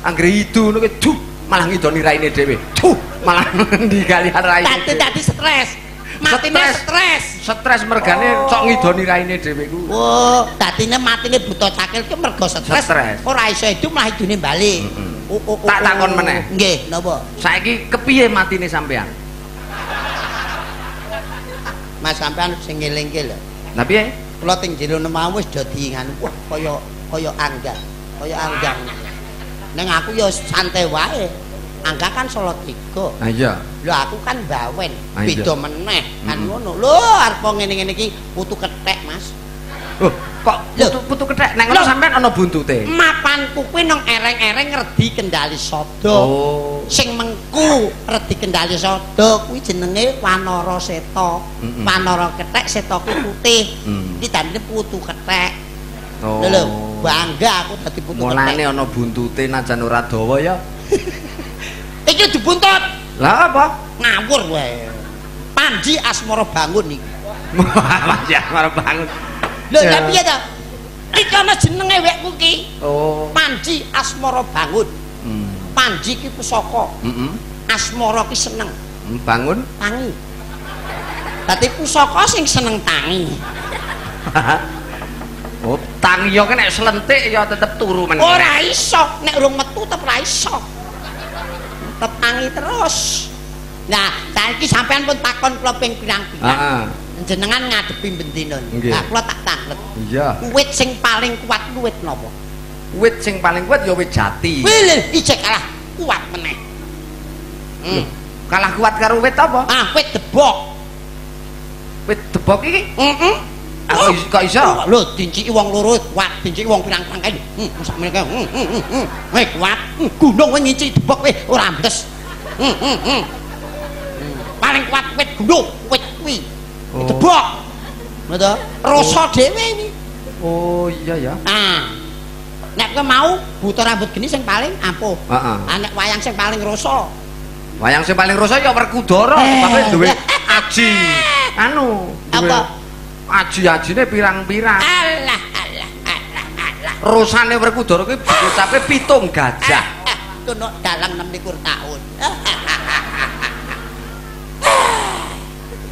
Anggere idu ngono ki duh malah ngidoni raine dhewe. Duh malah ndikalian raine. Dadi stres. Matine stres. Stres mergane cok ngidoni raine dhewe ku. Oh, dadine matine buta cakil ki mergo stres. Ora iso idu malah idune bali. Tak takon meneh. Nggih, napa? Saiki kepiye matine sampean? Mas sampean sing ngelingke lho. Lah piye? Kula teng jero nemah wis dadi nganu. Wah, kaya kaya angga. Kaya anggang. Ning aku ya santai wae. Angga kan Salatiga. Ha iya. Lho aku kan Bawen, beda meneh kan ngono. Lho arep ngene-ngene iki putu kethek, Mas. Oh, kok putu kethek? Nek ngono sampean ana buntute. Mapanku kuwi nang ereng-ereng redi kendali sada. Oh. Sing mengku redi kendali sada kuwi jenenge Wanara Seta. Wanara kethek, seta kuwi putih. Iki dandene putu kethek. Oh. Lho, bangga aku dadi putu kethek. Mulane ana buntute najan ora dawa ya. Iki dibuntut. Lah apa? Ngawur wae. Panji Asmara Bangun iki. Panji Asmara Bangun. Lho, lha piye ta? Iki ana jenenge wekku ki. Oh. Panji Asmara Bangun. Panji ki pusaka. Heeh. Asmara ki seneng. Bangun tangi. Dadi pusaka sing seneng tangi. Oh, tangi yo nek slentik ya tetep turu meneh. Ora iso, nek urung metu tetep ora iso. Tetep tangi terus. Nah, saiki sampean pun takon kula ping pirang-pirang. Heeh. Jenengan ngadepi bendina. Nah, kula tak tanglet. Iya. Wit sing paling kuat ku wit napa? Wit sing paling kuat ya wit jati. Wih, ijek kalah kuat meneh. Kalah kuat karo wit apa? Ah, wit debok. Wit debok iki? Heeh. Aku kok iso? Lho, dinciki wong loro kuat, dinciki wong pirang-pirang kae. Sakmene kae. Weh kuat. Gunung kowe nginci debok kowe ora ambles. Paling kuat wit gunung, wit kuwi. Debok. Ngono to? Rasa dhewe iki. Oh, iya ya. Ah. Nek kowe mau buta rambut geni sing paling ampuh. Heeh. Ah nek wayang sing paling rasa. Wayang sing paling rasa ya Werkudara, sebabe duwe aji. Anu, apa? Aji-ajine pirang-pirang. Alah alah alah alah. Rosane Werkudara kuwi bocape 7 gajah. Kono dalang 26 tahun.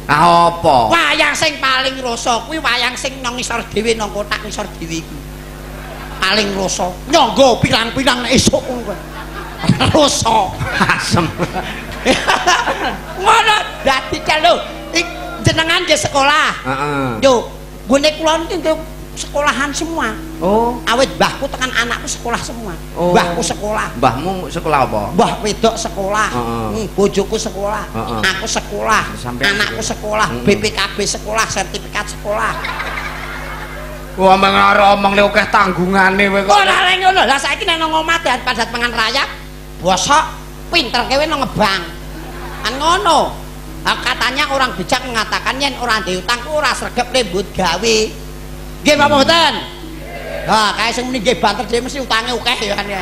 Ah apa? Wayang sing paling rasa kuwi wayang sing nang ngisor dhewe nang kotak ngisor dhewe iku. Paling rasa. Nyangga pirang-pirang nek esuk ngono kuwi. Rasa. Asem. Ngono dadi lho. Jenengan nggih sekolah. Heeh. Yo, nggone kula niki nggih sekolahan semua. Oh. Awit mbahku tekan anakku sekolah semua. Oh. Mbahku sekolah. Mbahmu sekolah apa? Mbah wedok sekolah. Bojoku sekolah. Aku sekolah. Sampeyan anakku sekolah, BPKB sekolah, sertifikat sekolah. Wah, omong arep omong le akeh tanggungane kowe kok. Ora reng ngono. Lah saiki nek nang omah padat pangan rayap, bosok pinter kowe nang ngebang. Kan ngono. Nah, katanya orang bijak mengatakan yen ora ndek utang ku ora sregep lembut gawe. Nggih apa mboten? Lah kae sing muni nggih banter dhewe mesti utange akeh ya kan ya.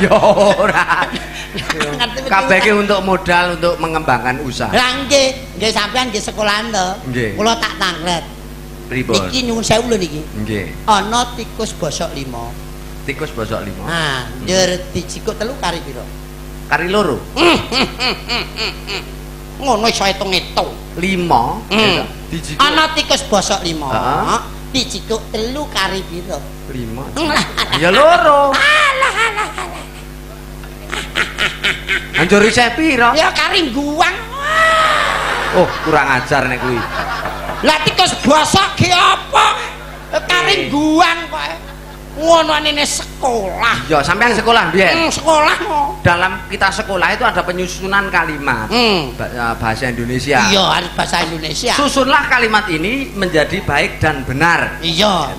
Ya ora. Kabeh iki untuk modal untuk mengembangkan usaha. Lah nggih, nggih sampean nggih sekolahan to. Kula tak tanglet. Pripun? Niki nyuwun sewu lho niki. Nggih. Ana tikus bosok 5. Tikus bosok 5. Nah, njur dijikuk 3 kari pira? Kari 2. Ngono iso hitung-hitung. 5 dijikuk. Ana tikus bosok 5. Dijikuk 3 kari pira? 5. Ya 2. Alah alah alah. Anjur isih pira? Ya kari guwang. Oh, kurang ajar nek kuwi. Lah tikus bosok ki apa? Karingguan kok. Ngono anene sekolah. Iya, sampean sekolah mbiyen. Sekolah kok. Dalam kita sekolah itu ada penyusunan kalimat. Bahasa Indonesia. Iya, harus bahasa Indonesia. Susunlah kalimat ini menjadi baik dan benar. Iya.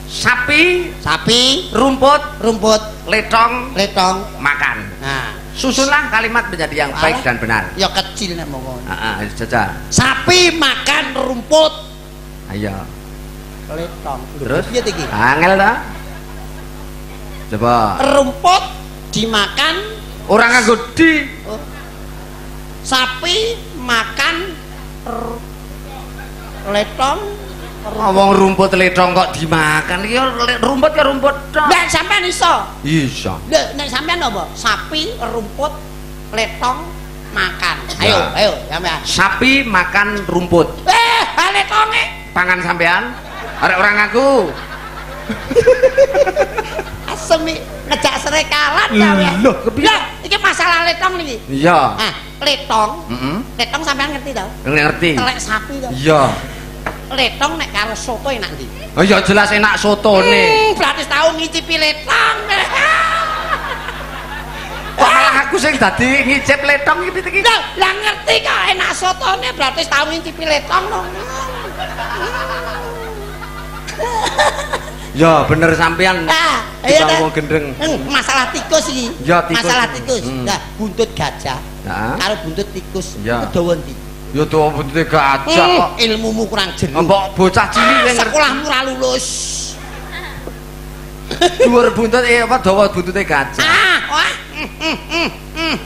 Sapi, sapi, rumput, rumput, letong, letong, makan. Nah, susunlah kalimat menjadi yang baik dan benar. Ya kecil nek monggo. Heeh, jajal. Sapi makan rumput. Ayo. Letong. Terus piye iki? Angel ta? Coba. Rumput dimakan ora nganggo di. Oh. Sapi makan letong. Wong rumput letong kok dimakan iki rumput ya rumput tok. Lah sampean iso? Iso. Lho nek sampean apa? Sapi rumput letong makan. Ayo, ayo sampean. Sapi makan rumput. Letonge pangan sampean. Arek ora ngaku. Asem ngejak serekalan sampean. Lho, kepiye? Iki masalah letong niki. Iya. Ah, letong. Letong sampean ngerti to? Ngerti. Telek sapi to. Iya. Letong nek karo soto enak ndi? Oh ya jelas enak sotone. Berarti tau ngicipi letong. Kok malah aku sing dadi ngicip letong iki piye iki? Lah ngerti kok enak sotone berarti tau ngicipi letong no. Ya bener sampean. Nah, iya wong gendeng. Masalah tikus iki. Ya tikus. Masalah tikus. Lah buntut gajah. Karo buntut tikus iku dawa ndi? Ya dawa buntute gajah kok. Ilmumu kurang jero. Mbok bocah cilik sing sekolahmu ora lulus. Dhuwur buntut apa dawa buntute gajah? Ah, wah.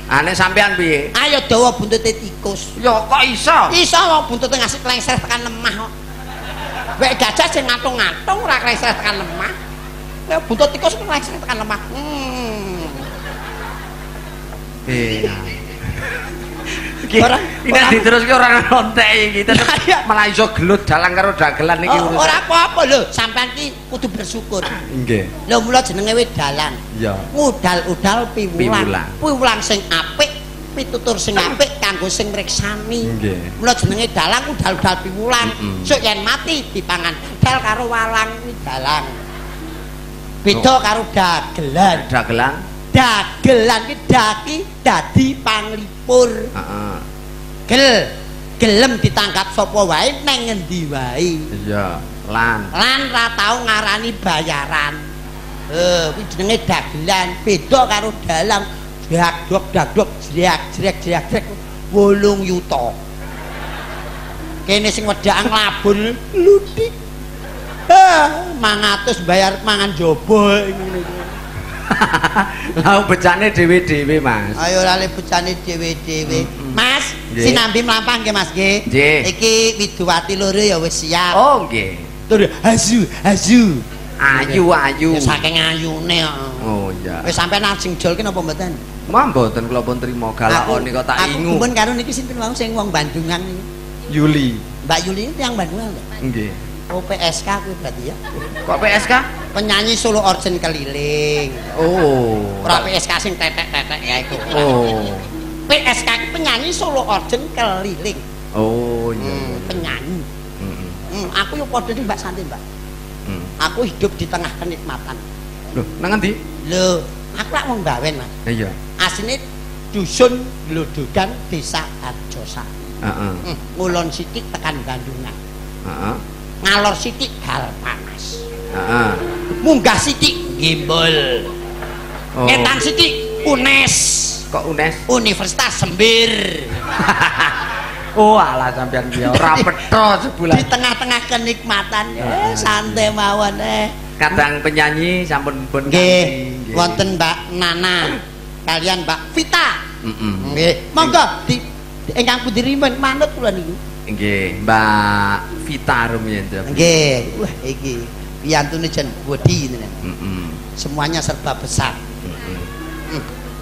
Ah nek sampean piye? Ayo dawa buntute tikus. Ya kok iso? Iso wong buntute ngasih klengser tekan lemah kok. Wek gajah sing ngatung-ngatung ora klengser tekan lemah. Nek buntut tikus klengser tekan lemah. Iya. Ini diteruske ora nontek iki tetep malah iso gelut dalang karo dagelan iki urusan. Ora apa-apa lho, sampean iki kudu bersyukur. Nggih. Lho mula jenenge wis dalang. Iya. Ngudal-udal piwulang. Piwulang sing apik, pitutur sing apik kanggo sing mriksani. Nggih. Mula jenenge dalang udal-udal piwulang. Sok yen mati dipangan dal karo walang kuwi dalang. Beda karo dagelan. Dagelan. Dagelan ki daki dadi panglipur. Heeh. Gel gelem ditanggap sapa wae nang ngendi wae. Iya, lan. Lan ra tau ngarani bayaran. Kuwi jenenge dagelan, beda karo dalang. Dagdok dagdok jrek jrek jrek jrek 8 yuta. Kene sing wedhakan nglabur ludik. 500 bayar mangan jaba ngene iki. Lah becane dhewe-dhewe, Mas. Ayo lali becane dhewe-dhewe. Mas, sinambi mlampah nggih, Mas nggih. Iki Widowati loro ya wis siap. Oh, nggih. Tur azu azu. Ayu ayu. Ya saking ayune kok. Oh iya. Wis sampean ajeng jol ki napa mboten? Mah mboten kula pun trima galakone kok tak ingu. Aku pun karo niki sinten wau sing wong Bandungan niki? Yuli. Mbak Yuli tiyang Bandungan lho. Nggih. Oh PSK kuwi berarti ya. Kok PSK? Penyanyi solo orjen keliling. Oh. Ora PSK sing tetek-tetek ya iku. Oh. PSK ki penyanyi solo orjen keliling. Oh iya. Penyanyi. Aku yo padha ning Mbak Santi, Mbak. Aku hidup di tengah kenikmatan. Loh, nang endi? Lho, aku lak wong Bawen, Mas. Iya. Asline dusun Glodogan Desa Harjosari. Heeh. Ngulon sithik tekan Bandungan. Heeh. Ngalor sithik gal panas. Heeh. Munggah sithik Gimbol. Oh. Ngetan sithik UNES. Kok UNES? Universitas Sembir. Oh alah sampean ki ora petho sebulan. Di tengah-tengah kenikmatan santai mawon Kadang penyanyi sampun pun nggih. Wonten Mbak Nana kalian Mbak Vita. Nggih. Monggo di ingkang pundi rimen manut kula niku. Nggih, Mbak Vita rumiyin. Nggih. Wah iki piyantune jan wedi tenan. Semuanya serba besar.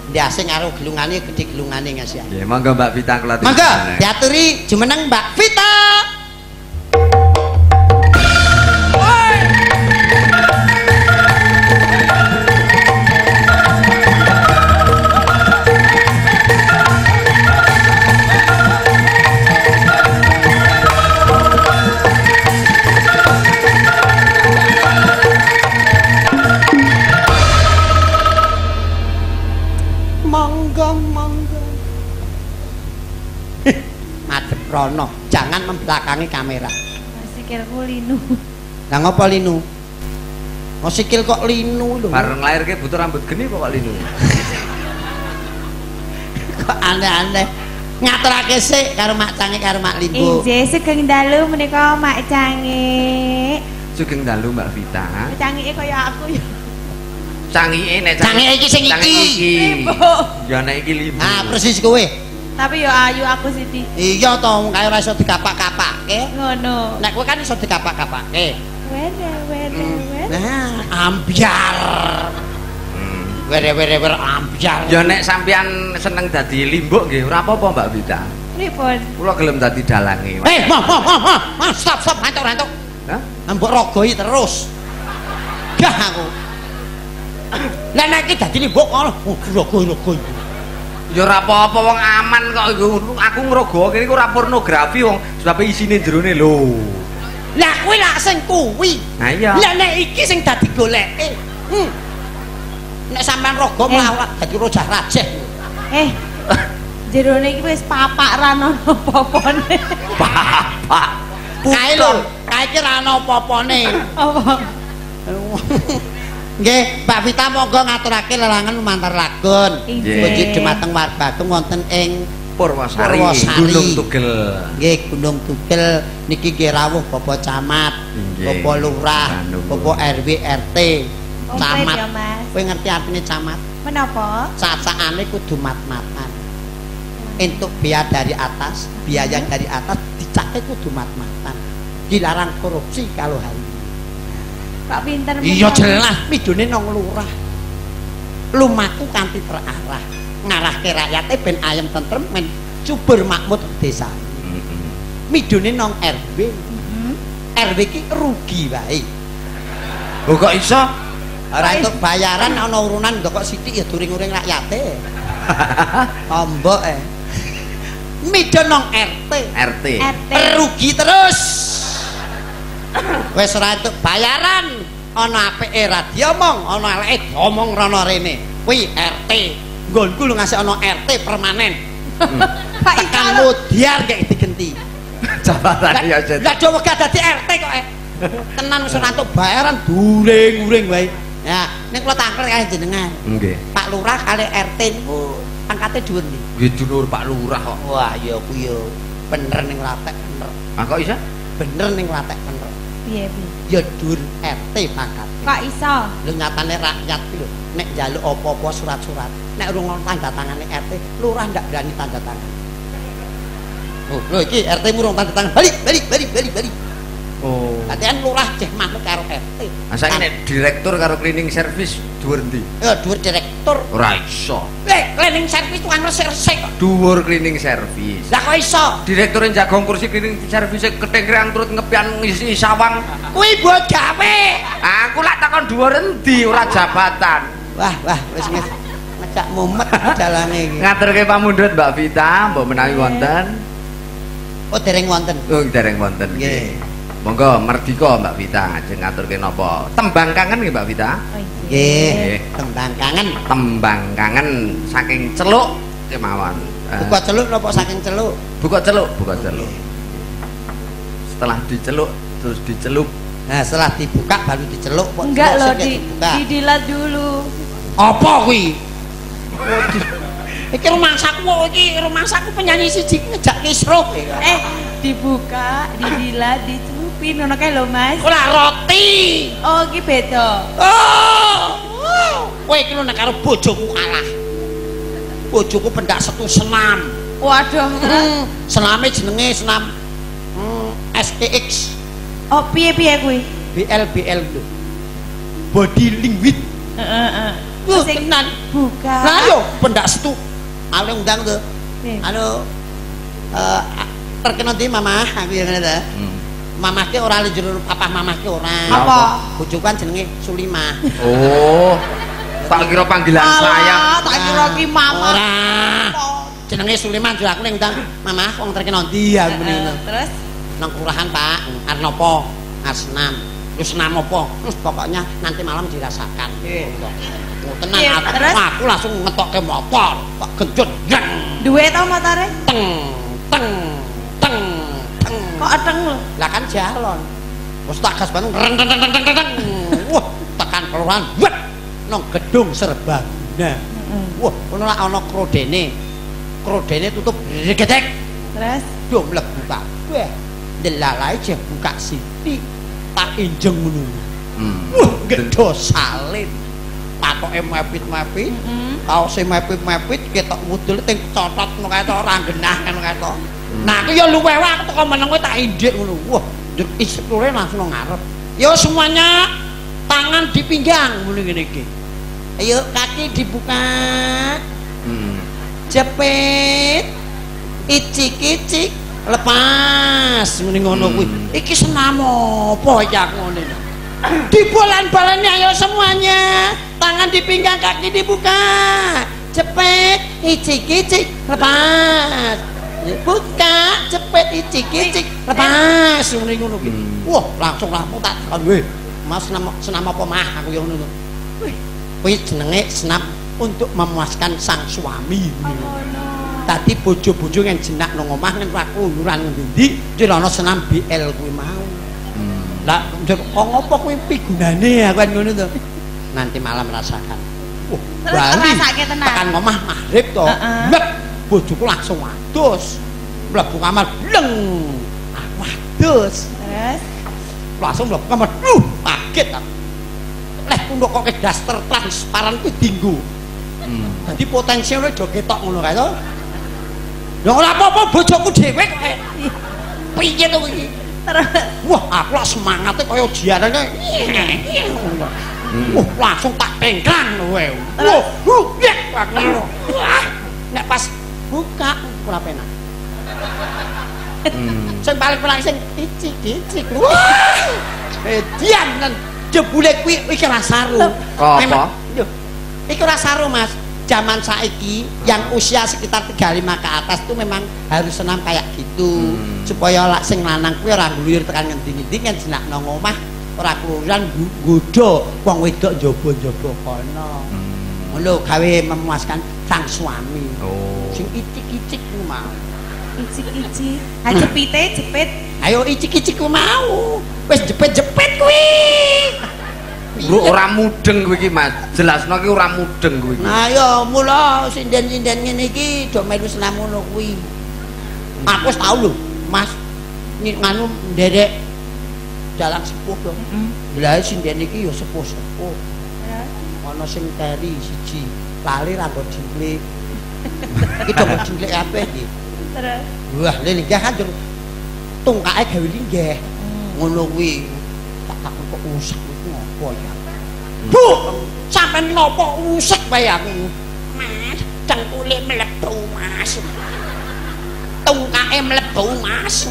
Ndase karo gelungane gedhe gelungane Mas ya. Nggih, monggo Mbak Vita kula. Monggo diaturi jumeneng Mbak Vita. rono, jangan membelakangi kamera. Sikilku linu. Lah ngopo linu? Oh sikil kok linu lho. Bareng lahir ke butuh rambut geni kok linu. Kok aneh-aneh. Ngaturake sik karo Mak Cangik karo Mak Limbo. Injih sugeng dalu menika Mak Cangik. Sugeng dalu Mbak Vita. Cangike kaya aku ya. Cangike nek cangike iki sing iki. Ya nek iki limbo. Ah persis kowe. Tapi ya ayu aku sithik. Iya to, wong kae ora iso dikapak-kapake. Ngono. Nek kowe kan iso dikapak-kapake. Wene wene wene. Nah, ambyar. Were-were ambyar. Ya nek sampean seneng dadi limbuk nggih ora apa-apa Mbak Vita. Pripun? Kula gelem dadi dalange. Eh, moh moh moh. Stop stop antuk-antuk. Hah? Mbok rogoi terus. Gah aku. Lah nek iki dadi limbuk ngono, rogoi-rogoi. Ya ora apa-apa wong aman kok iku. Aku ngrogo kene iku ora pornografi wong sebab isine jerone lho. Lah kuwi lak sing kuwi. Nah iya. Lah nek iki sing dadi goleke. Nek sampean rogo malah dadi rojah rajeh. Eh. Jerone iki wis papak ra ono apa-apane. Papak. Kae lho, kae iki ra ono apa-apane. Apa? Nggih, Mbak Vita monggo ngaturake lelangan lumantar lagon. Nggih, dumateng warga wonten ing Purwosari, Gunung Tugel. Nggih, Gunung Tugel niki nggih rawuh Bapak Camat, Bapak Lurah, Bapak RW RT, Camat. Kowe ngerti artine camat? Menapa? Cacakane kudu mat-matan. Entuk biaya dari atas, biaya dari atas dicake kudu mat-matan. Dilarang korupsi kalau hari ini. Kok pinter? Iya jelas, midune nang lurah. Lumaku kanthi terarah, ngarahke rakyate ben ayem tentrem men subur makmur desa. Midune nang RW. RW ki rugi wae. Lho kok iso? Ora entuk bayaran ana urunan kok sithik ya during-uring rakyate. Tombok e. Midun nang RT. RT. Rugi terus. Wis ora entuk bayaran, ana apike ra diomong, ana eleke diomong rono rene. Kuwi RT. Nggonku lho ngasih ana RT permanen. Tekan mudyar gek digenti. Jabatan ya jet. Lah do wegah dadi RT kok eh. Tenan wis ora entuk bayaran during-uring wae. Ya, ning kula tangklet kalih jenengan. Nggih. Pak Lurah kalih RT niku pangkate dhuwur ndi? Nggih dhuwur Pak Lurah kok. Wah, ya kuwi ya bener ning latek bener. Ah kok iso? Bener ning latek bener. Piye piye? Ya dhuwur RT pangkate. Kok iso? Lho nyatane rakyat ki lho, nek njaluk apa-apa surat-surat, nek urung ono tanda tangane RT, lurah ndak berani tanda tangan. Oh, lho iki RT murung tanda tangan. Balik, balik, balik, balik, balik. Oh. Dadi kan lurah jeh manut karo RT. Lah saiki nek direktur karo cleaning service dhuwur ndi? Ya dhuwur direktur. Ora iso. Cleaning service tukang resik-resik kok. Dhuwur cleaning service. Lah kok iso? Direkture jagong kursi cleaning service ketengkrean turut ngepian ngisi sawang. Kuwi buat gawe. Aku lak takon dhuwur endi ora jabatan. Wah, wah wis ngejak mumet jalane iki. Ngaturke pamundhut Mbak Vita, mbok menawi wonten. Oh, dereng wonten. Oh, dereng wonten. Nggih. Monggo merdika Mbak Vita, ajeng ngaturke napa? Tembang kangen nggih Mbak Vita? Nggih, tembang kangen. Tembang kangen saking Celuk kemawon. Buka celuk napa saking Celuk? Buka celuk, buka celuk. Setelah diceluk terus dicelup. Nah, setelah dibuka baru diceluk kok. Enggak loh, didilat dulu. Apa kuwi? Iki rumangsaku kok iki rumangsaku penyanyi siji ngejak kisruh. Eh, dibuka, didilat, dicelupin ngono kae lho, Mas. Ora roti. Oh, iki beda. Oh. Kowe iki lho nek karo bojoku kalah. Bojoku pendak setu senam. Waduh. Sename jenenge senam STX. Oh, piye-piye kuwi? BL BL lho. Body language. Heeh, heeh. Sing tenan buka. Lah yo pendak setu. Aku undang to. Anu terkena ndi mamah aku ya ngene ta. Mamah ki ora jero papah mamah ki ora. Apa? Bojoku kan jenenge Sulimah. Oh. Tak kira panggilan saya. Tak kira ki mamah. Ora. Jenenge Sulimah yo aku ning undang mamah wong terkena ndi aku muni ngono. Terus nang kelurahan Pak, arep napa? Arep senam. Wis senam apa? Terus pokoknya nanti malam dirasakan. Nggih. Tenan aku langsung ngetokke motor, tak genjot. Duwe to motore? Teng teng teng Kok eteng lho? Lah kan jalon. Wis tak gas banget. Wah, tekan kelurahan. Wet nang gedung serbaguna. Wah, ngono lak ana krodene. Krodene tutup regedek. Terus do mlebu kabeh. Delalae jeh buka sithik. Tak injeng ngono. Wah, gedho salin. Patoke mepit-mepit. Kaose mepit-mepit ketok mudul ting cotot ngono kae to ora genah ngono kae to. Nah, aku ya luweh wae aku teko meneng kowe tak indik ngono. Wah, njur instrukture langsung nang ngarep. Yo semuanya tangan di pinggang ngono ngene iki. Ayo kaki dibuka. Jepit. Icik-icik lepas muni ngono kuwi. Iki senam apa iki aku ngene. Dibolan-baleni ayo semuanya. Tangan di pinggang, kaki dibuka. Jepit, icik-icik lepas. Buka, jepit, icik-icik lepas muni ngono kuwi. Wah, langsung rampung tak takon, "Weh, Mas senam apa mah?" Aku yo ngono. Kuwi jenenge senam untuk memuaskan sang suami. Tadi bojo-bojo yang jenak nang omah nek ora keluyuran ngendi, njur ana senam BL kuwi mau. Lah njur kok ngopo kuwi pigunane aku kan ngono to. Nanti malam rasakan. Wah, bali. Tekan omah maghrib to. Lek bojoku langsung adus. Mlebu kamar bleng. Aku adus. Terus langsung mlebu kamar. Duh, kaget aku. Leh punduk kok daster transparan kuwi dinggo. Dadi potensine do ketok ngono kae to. Lha ora apa-apa bojoku dhewe kok. Piye to iki? Terus wah, aku lak semangate kaya jiarane. Wah, langsung tak tengkrang kowe. Wah, yek aku ngono. Wah, nek pas buka ora penak. Sing paling penak sing icik-icik. Wah. Edian lan jebule kuwi iki ora saru. Apa? Iki ora saru, Mas. Zaman saiki yang usia sekitar 35 ke atas tuh memang harus senam kayak gitu. Supaya lak sing lanang kuwi ora ngluyur tekan ngendi-ngendi kan jenak nang omah ora keluyuran nggodha wong wedok njaba-njaba kono. Ngono gawe memuaskan sang suami. Oh. Sing icik-icik ku mau. Icik-icik. Ha jepite jepit. Ayo icik-icik ku mau. Wis jepit-jepit kuwi. Bro ora mudeng kowe iki Mas. Jelasno ki ora mudeng kowe iki. Nah ya mula sinden-sinden ngene iki do melu senam ngono kuwi. Aku wis tau lho, Mas. Nganu nderek dalang sepuh to. Lah sinden iki ya sepuh-sepuh. Ana sing teri siji, lali ra nggo dingklik. Iki do nggo dingklik kabeh iki. Terus. Wah, lha linggah kan tungkake gawe linggah. Ngono kuwi. Tak takon kok usek ngopo ya. Bu, sampean nopo usek wae aku. Mas, cengkule mlebu, Mas. Tungkake mlebu, Mas.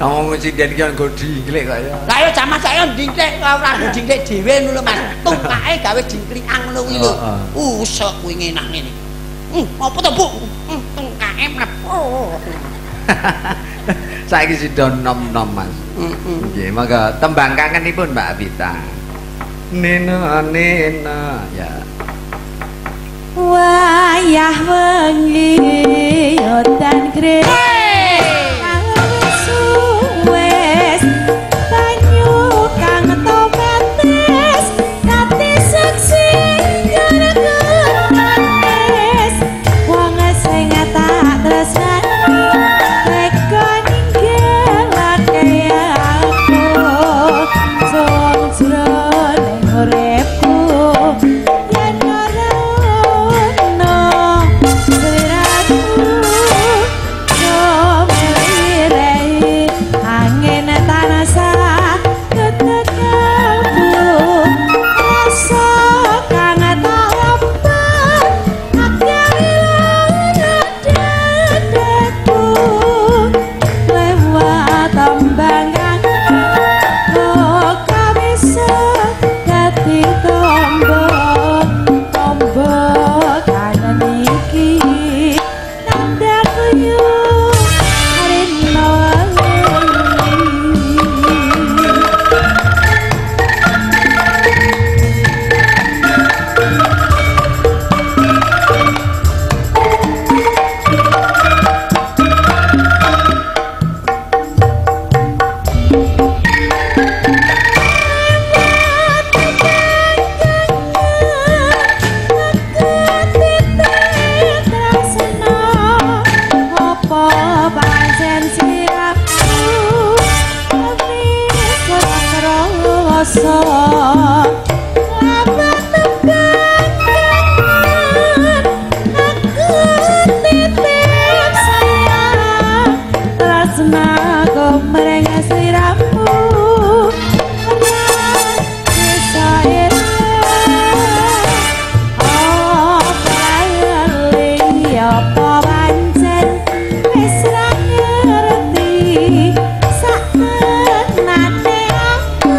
Ngomong sinden iki nggo dingklik kok ya. Lah ya jaman saya dingklik ora nggo dingklik dhewe ngono lho, Mas. Tungkake gawe dingklikan ngono kuwi lho. Usek kuwi ngenah ngene. Apa to, Bu? Tungkake mlebu. Saiki sida nom-nom, Mas. Nggih, monggo tembang kangenipun Mbak Vita. Nena nena ya. Wayah wengi yodan kre. Wes banyu kang tomates kate seksi gara-gara wong sing tak tresnani teka ninggalake aku sung jroning uripku yen ora ono Apa pancen wis ra ngerti sak tenane aku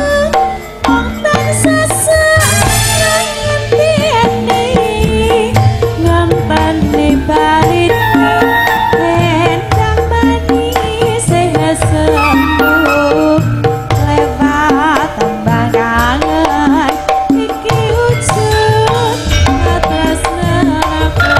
wong tansah seneng ngenteni ngenteni baliku endang manis sembuh lewat tembang kangen iki wujud katresnanku.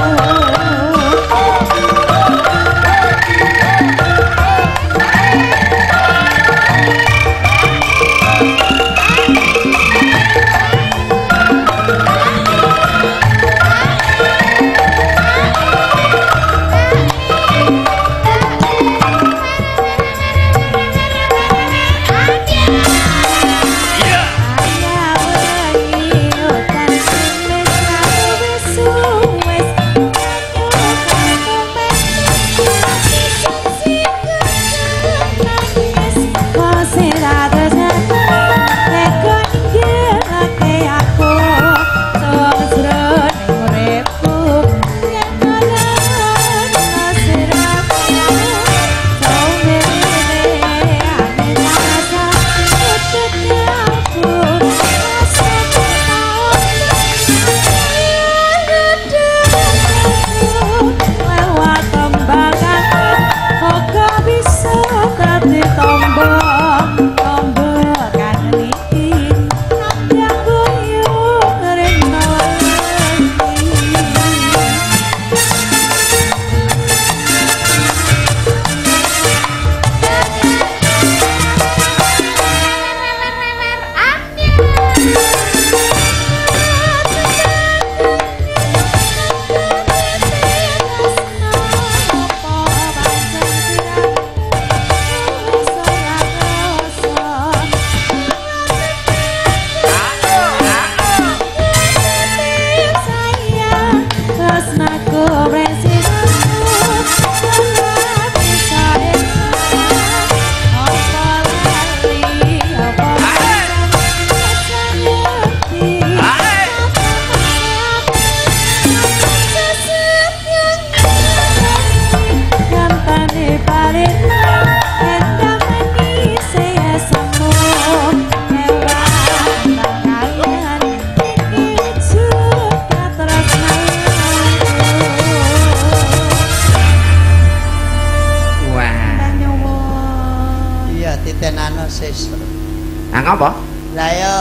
Ngapa? Lah ya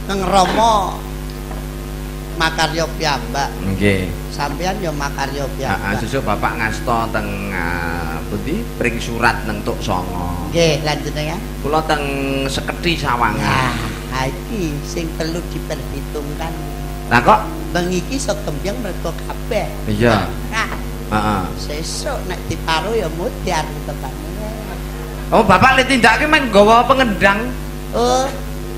Kang Rama makarya piyambak. Nggih. Sampeyan ya makarya piyambak. Heeh, sesuk bapak ngasta teng pundi? Pring surat nang Tuk Songo. Nggih, lan jenengan? Kula teng Seketi Sawangan. Nah, iki sing perlu diperhitungkan. Lah kok bengi iki iso gembyeng mergo kabeh. Iya. Heeh. Sesuk nek diparo ya mudhar tetepane. Oh, bapak le tindake men nggawa pengendang. Oh,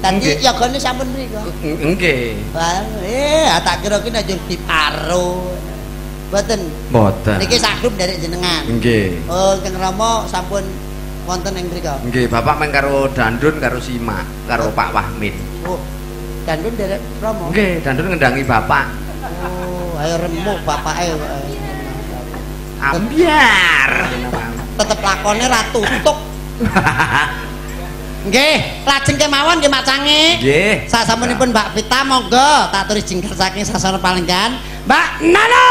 tadi yogane sampun mriku. Nggih. Wah, tak kira ki nek diparo. Mboten. Mboten. Niki sak grup nderek jenengan. Nggih. Oh, Kang Rama sampun wonten ing mriku. Nggih, bapak men karo Dandun karo Simak, karo Pak Wahmin. Oh. Dandun nderek Rama. Nggih, Dandun ngendangi bapak. Oh, ayo remuk bapake kok. Ambyar. Tetep lakone ra tutuk. Nggih, lajeng kemawon nggih macange. Nggih. Sasampunipun Mbak Vita monggo tak aturi jingkar saking sasana palenggan Mbak Nana.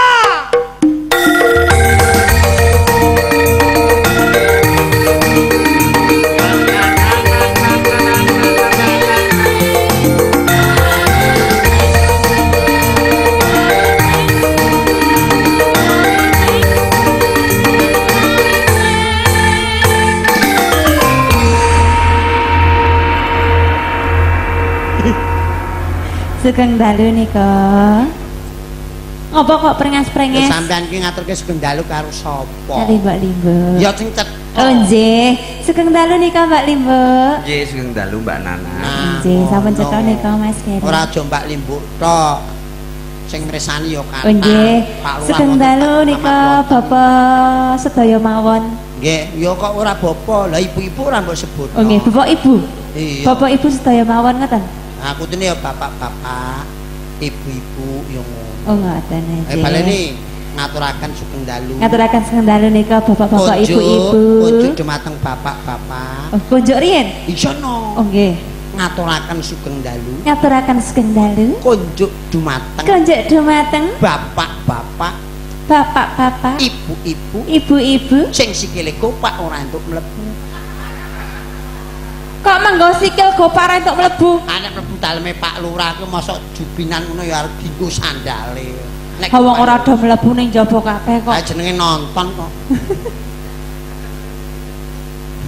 Sugeng dalu nika. Ngopo kok prengas-prenges? Sampeyan ki ngaturke sugeng dalu karo sapa? Kali Mbak Limbo. Ya sing cetha. Oh nggih. Sugeng dalu nika Mbak Limbo. Nggih, sugeng dalu Mbak Nana. Nggih, sampun cetha nika Mas Keri. Ora aja Mbak Limbo tok. Sing mresani ya kathah. Oh nggih. Sugeng dalu nika Bapak sedaya mawon. Nggih, ya kok ora bapak, lah ibu-ibu ora mbok sebut. Oh nggih, bapak ibu. Iya. Bapak ibu sedaya mawon ngoten. Aku tene ya bapak-bapak, ibu-ibu ya ngono. Oh ngoten nggih. Baleni. Ngaturaken sugeng dalu. Ngaturaken sugeng dalu nika bapak-bapak, ibu-ibu. Kunjuk dumateng bapak-bapak. Oh, kunjuk riyen? Iya no. Oh nggih. Ngaturaken sugeng dalu. Ngaturaken sugeng dalu. Kunjuk dumateng. Kunjuk dumateng bapak-bapak. Bapak-bapak, ibu-ibu, ibu-ibu sing sikile gopak ora entuk mlebu. Kok manggo sikil gopak ora entuk mlebu? Nek mlebu daleme Pak Lurah ku mosok jubinan ngono ya arep dienggo sandale. Nek wong ora do mlebu ning jaba kabeh kok. Ha jenenge nonton kok.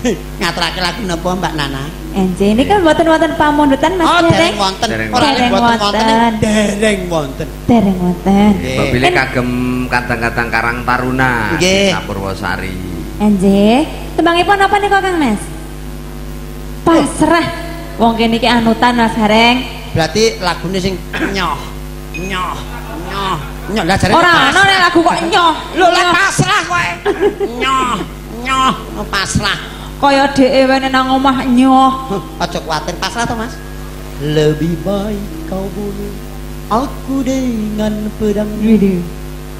Ngaturake lagu napa Mbak Nana? Enjih niki mboten wonten pamundutan Mas. Oh, dereng wonten. Ora mboten wonten. Dereng wonten. Dereng wonten. Mbak Bilih kagem kadang-kadang Karang Taruna Desa Purwosari. Enjih. Tembangipun napa nika Kang Mas? Pasrah. Wong kene iki anutan Mas Gareng. Berarti lagune sing nyoh nyoh nyoh nyoh. Lah jare ora ana nek lagu kok nyoh. Lho lah pasrah kowe. Nyoh nyoh pasrah. Kaya dhewe wene nang omah nyoh. Aja kuwatir, pasrah to Mas. Lebih baik kau bunuh aku dengan pedang,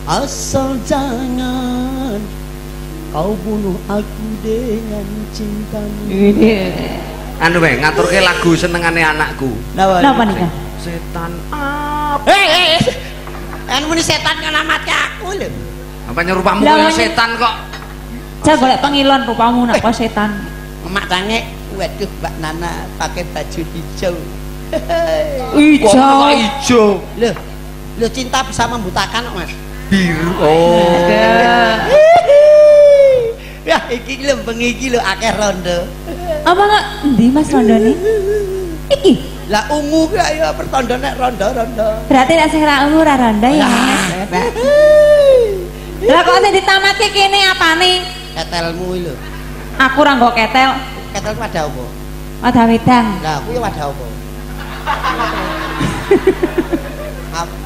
asal jangan kau bunuh aku dengan cintamu. Anu wae ngaturke lagu senengane anakku. Napa nika? Setan apa? Hei, anu muni setan kan amate aku lho. Apa nyerupamu kaya setan kok? Jal golek pengilon rupamu nak kaya setan. Mak tange, waduh Mbak Nana pakai baju hijau. Hijau. Kok hijau? Loh, loh cinta bisa membutakan kok Mas. Biru. Oh. Ya iki lho bengi iki lho akeh rondo. Apa kok endi Mas rondone? Iki. Lah ungu ki ayo pertanda nek rondo-rondo. Berarti nek sing ra ungu ra rondo ya Mas. Lah kok sing ditamatke kene apane? Ketelmu iki lho. Aku ora nggo ketel. Ketel ku wadah apa? Wadah wedang. Lah aku ya wadah apa?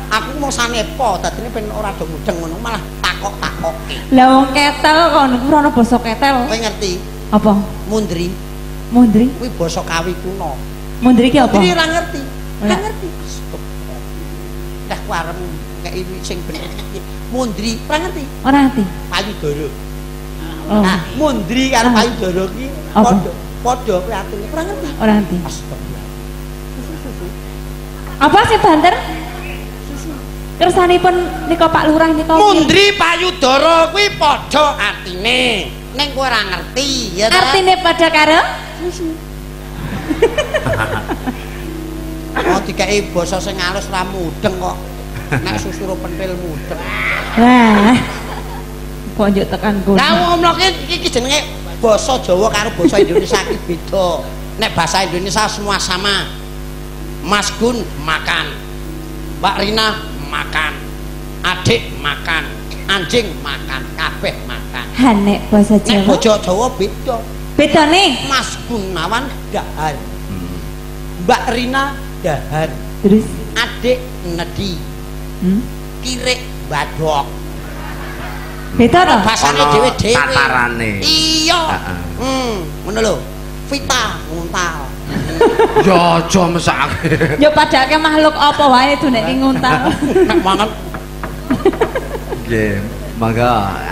Aku mau sanepo dadine ben ora do mudeng ngono malah takok-takoke. Lah wong ketel kok niku ora ono basa ketel. Kowe ngerti? Apa? Mundri. Mundri? Kuwi basa Kawi kuno. Mundri ki apa? Mundri ora ngerti. Ora ngerti. Lah ku arep kei sing bener. Mundri ora ngerti. Ora ngerti. Payudara. Oh. Nah, mundri karo payudara ki padha padha kuwi atine ora ngerti. Ora ngerti. Astagfirullah. Susu. Apa sih banter? Susu. Kersanipun nika Pak Lurah nika. Mundri payudara kuwi padha artine. Ning kowe ora ngerti ya ta? Artine padha karo susu. Oh dikeki basa sing alus ora mudeng kok. Nek susu ro pentil mudeng. Wah. Kok njuk tekan kono. Lah wong omloke iki jenenge basa Jawa karo basa Indonesia iki beda. Nek bahasa Indonesia semua sama. Mas Gun makan. Mbak Rina makan. Adik makan. Anjing makan, kabeh makan. Ha nek basa Jawa. Nek basa Jawa beda. Bedane Mas Gunawan dahar. Mbak Rina dahar. Terus adik nedhi. Kirik badok. Beda to? Basane dhewe-dhewe. Tatarane. Iya. Ngono lho. Vita nguntal. Ya aja mesake. Ya padake makhluk apa wae itu nek nguntal. Nek mangan. Nggih, mangga.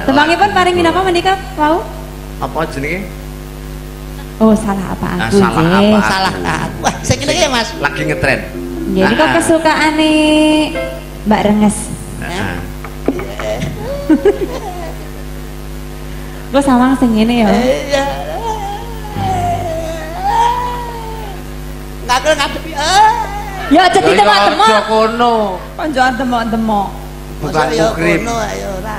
Tembangipun paring minapa menika wau? Apa jenenge? Oh, salah apa aku? Salah apa? Salah aku. Wah, sing ngene iki Mas. Lagi ngetren. Nggih, niku kesukaane Mbak Renges. Heeh. Gue sawang sing ngene ya. Iya. Ngaku ngadepi. Ya aja ditemok-temok. Aja kono. Panjoan temok-temok. Bukan mugrib. Kono ayo ora.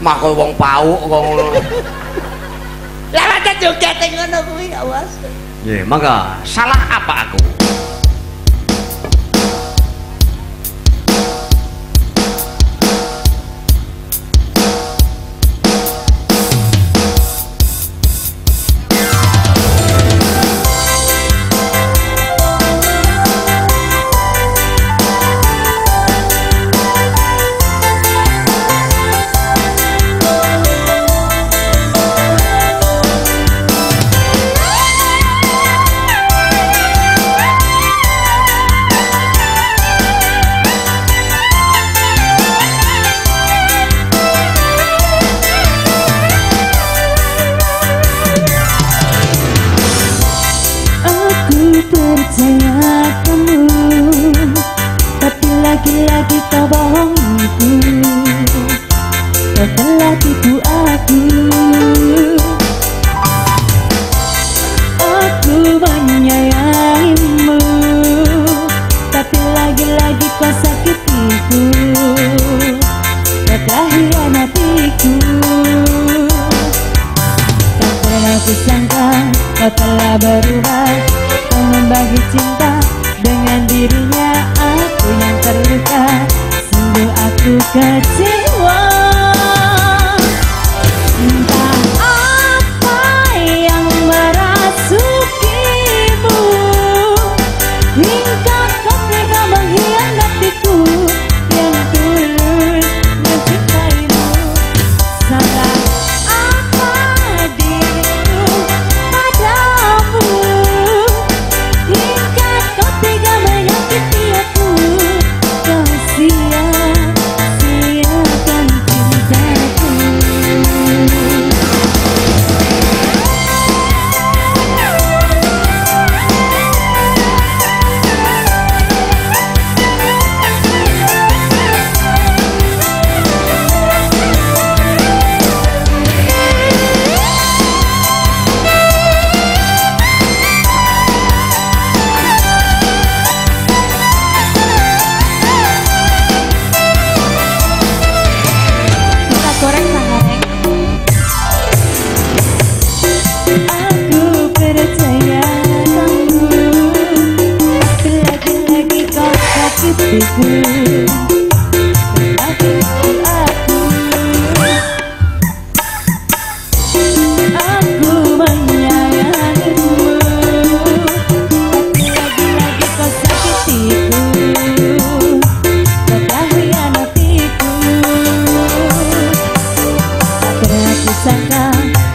Mako wong pauk kok ngono. Lah pancen jogete ngono kuwi awas. Nggih, mangga. Salah apa aku? Bye. kau bohongiku, kau telah tipu aku. Aku menyayangimu, tapi lagi-lagi kau sakitiku, kau telah hianatiku. Tak pernah kusangka kau telah berubah, kau membagi cinta dengan dirinya. Aku yang terluka, sungguh aku kecewa. Entah apa yang merasukimu hingga kau tega mengkhianatiku yang tulus mencintaimu. Salah apa diriku padamu hingga kau tega menyakiti aku. Kau sia-siakan cintaku. Kita goreng sangareng. Aku percaya kamu, tapi lagi-lagi kau sakitiku, telah tipu aku. Aku menyayangimu, tapi lagi-lagi kau sakitiku, kau telah hianatiku. Tak pernah kusangka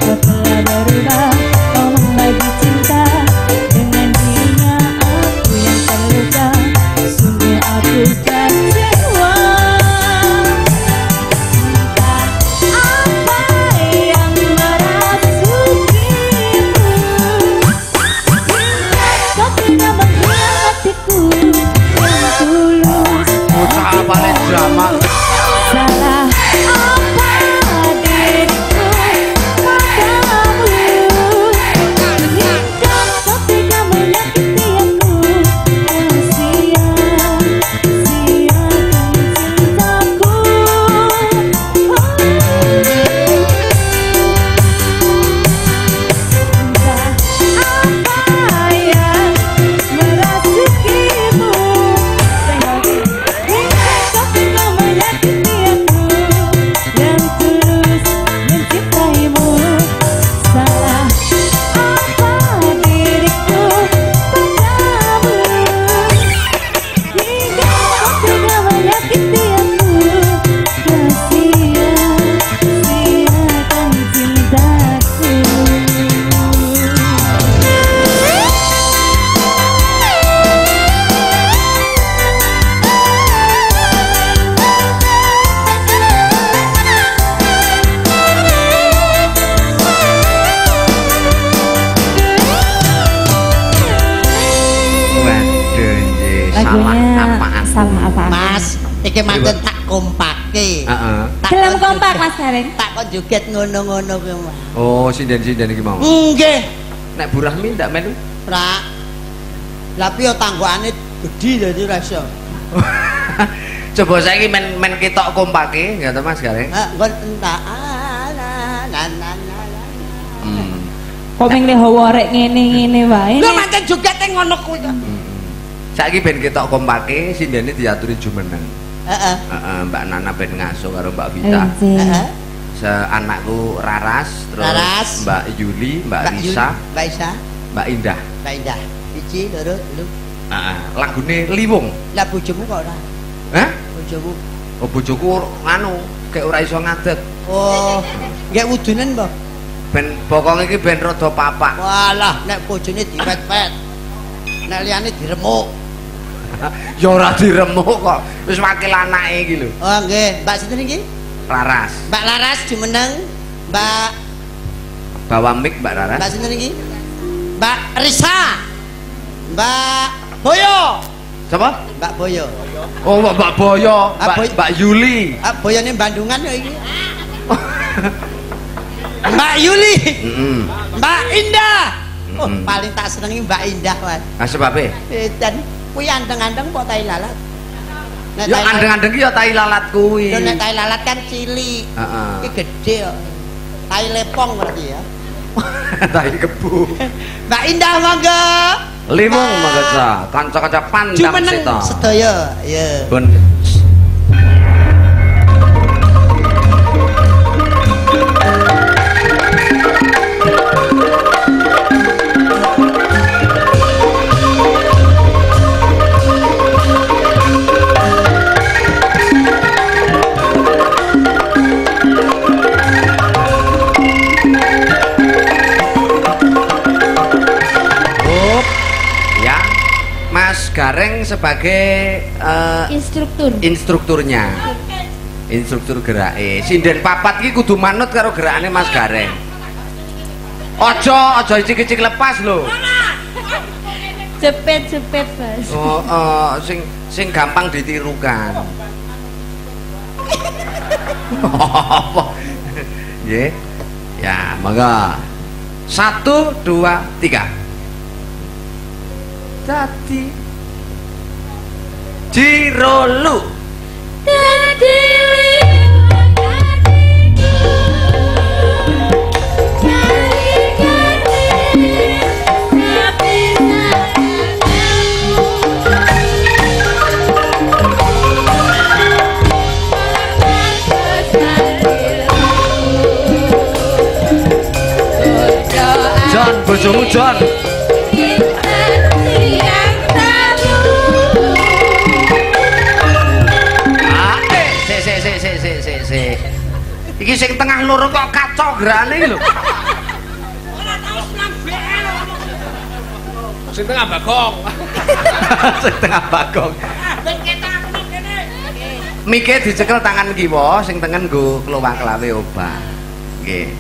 kau telah berubah, kau membagi cinta dengan dirinya. Aku yang terluka, sungguh aku kecewa. Entah apa yang merasukimu hingga kau tega mengkhianatiku yang tulus Bocah apane drama. Salah apa diriku padamu hingga kau tega menyakiti aku. Kau sia-siakan cintaku. Entah apa yang merasukimu hingga kau tega menyakiti aku yang tulus mencintaimu. Salah apa diriku padamu hingga kau tega menyakiti aku. Kau sia-siakan cintaku. Waduh, nggih. Salah Lagunya apa aku? Salah apa aku. Mas, iki manten tak kompake. Heeh. Tak Gelem kon kompak joget- Mas Gareng. Tak kon joget ngono-ngono kuwi, Mas. Oh, sinden-sinden iki mau. Nggih. Nek Bu Rahmi ndak melu? Ora. Lah piye tanggokane gedhi dadi ora iso. Coba saiki men men ketok kompake, ya to Mas Gareng? Ha, nggon entak na na na na. Hmm. Kok ming le hawa rek ngene-ngene wae. Lho manten jogete ngono kuwi to. Saiki ben ketok kompake, sindene diaturi jumeneng. Heeh. Heeh, Mbak Nana ben ngaso karo Mbak Vita. Heeh. Anakku Raras, terus Raras. Mbak Yuli, Mbak Risa, Mbak Isa, Mbak Indah. Mbak Indah. 1, 2, 3. Heeh, lagune Liwung. Lah bojomu kok ora? Hah? Bojomu. Oh, bojoku nganu, kayak ora iso ngadeg. Oh, nggih wudunen apa? Ben bokonge iki ben rada papak. Walah, nek bojone diwet-wet. Nek liyane diremuk. Ya ora diremuk kok. Wis wakil anake iki lho. Oh nggih, Mbak sinten iki? Raras. Mbak Laras jumeneng, Mbak Bawa mic Mbak Raras. Mbak sinten iki? Mbak Risa. Mbak Boyo. Sapa? Mbak Boyo. Oh, Mbak Boyo, Mbak Yuli. Ah, boyone Bandungan ya iki. Mbak Yuli. Mbak Indah. Oh, paling tak senengi Mbak Indah, Mas. Ah, sebabe? Dan kuwi andeng-andeng kok tai lalat. Nek ya andeng-andeng ki ya tai lalat kuwi. Lho nek tai lalat kan cilik. Heeh. Iki gedhe kok. Tai lepong berarti ya. Tai kebu. Mbak Indah monggo. Limung monggo sa, kanca-kanca pandang Jumeneng seta. Sedaya, ya. Bon. Gareng sebagai instruktur. Instrukturnya. Instruktur gerake. Sinden papat iki kudu manut karo gerakane Mas Gareng. Aja, aja icik-icik lepas lho. Jepit-jepit, Mas. Oh, sing gampang ditirukan. Apa? Nggih. Ya, monggo. 1 2 3. Dadi Jirolu dadi John, bojomu John. Iki sing tengah loro kok kacau gerakane iki lho. Ora tau senang BL. Sing tengah Bagong. Sing tengah Bagong. Ben ketok aku nang kene. Mike dicekel tangan kiwa, sing tengen nggo klowak-klawe obah. Nggih.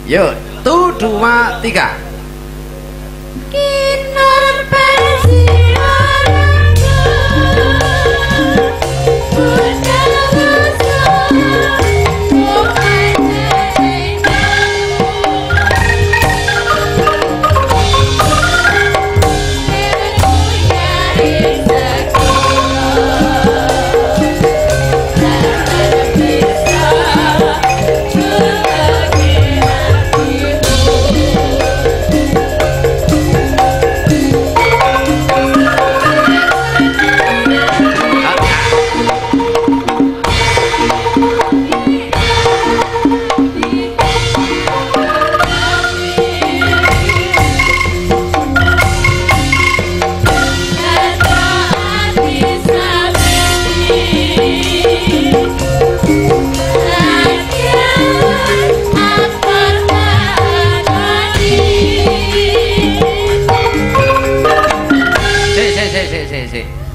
Yo, 1 2 3. Kinur persiaran.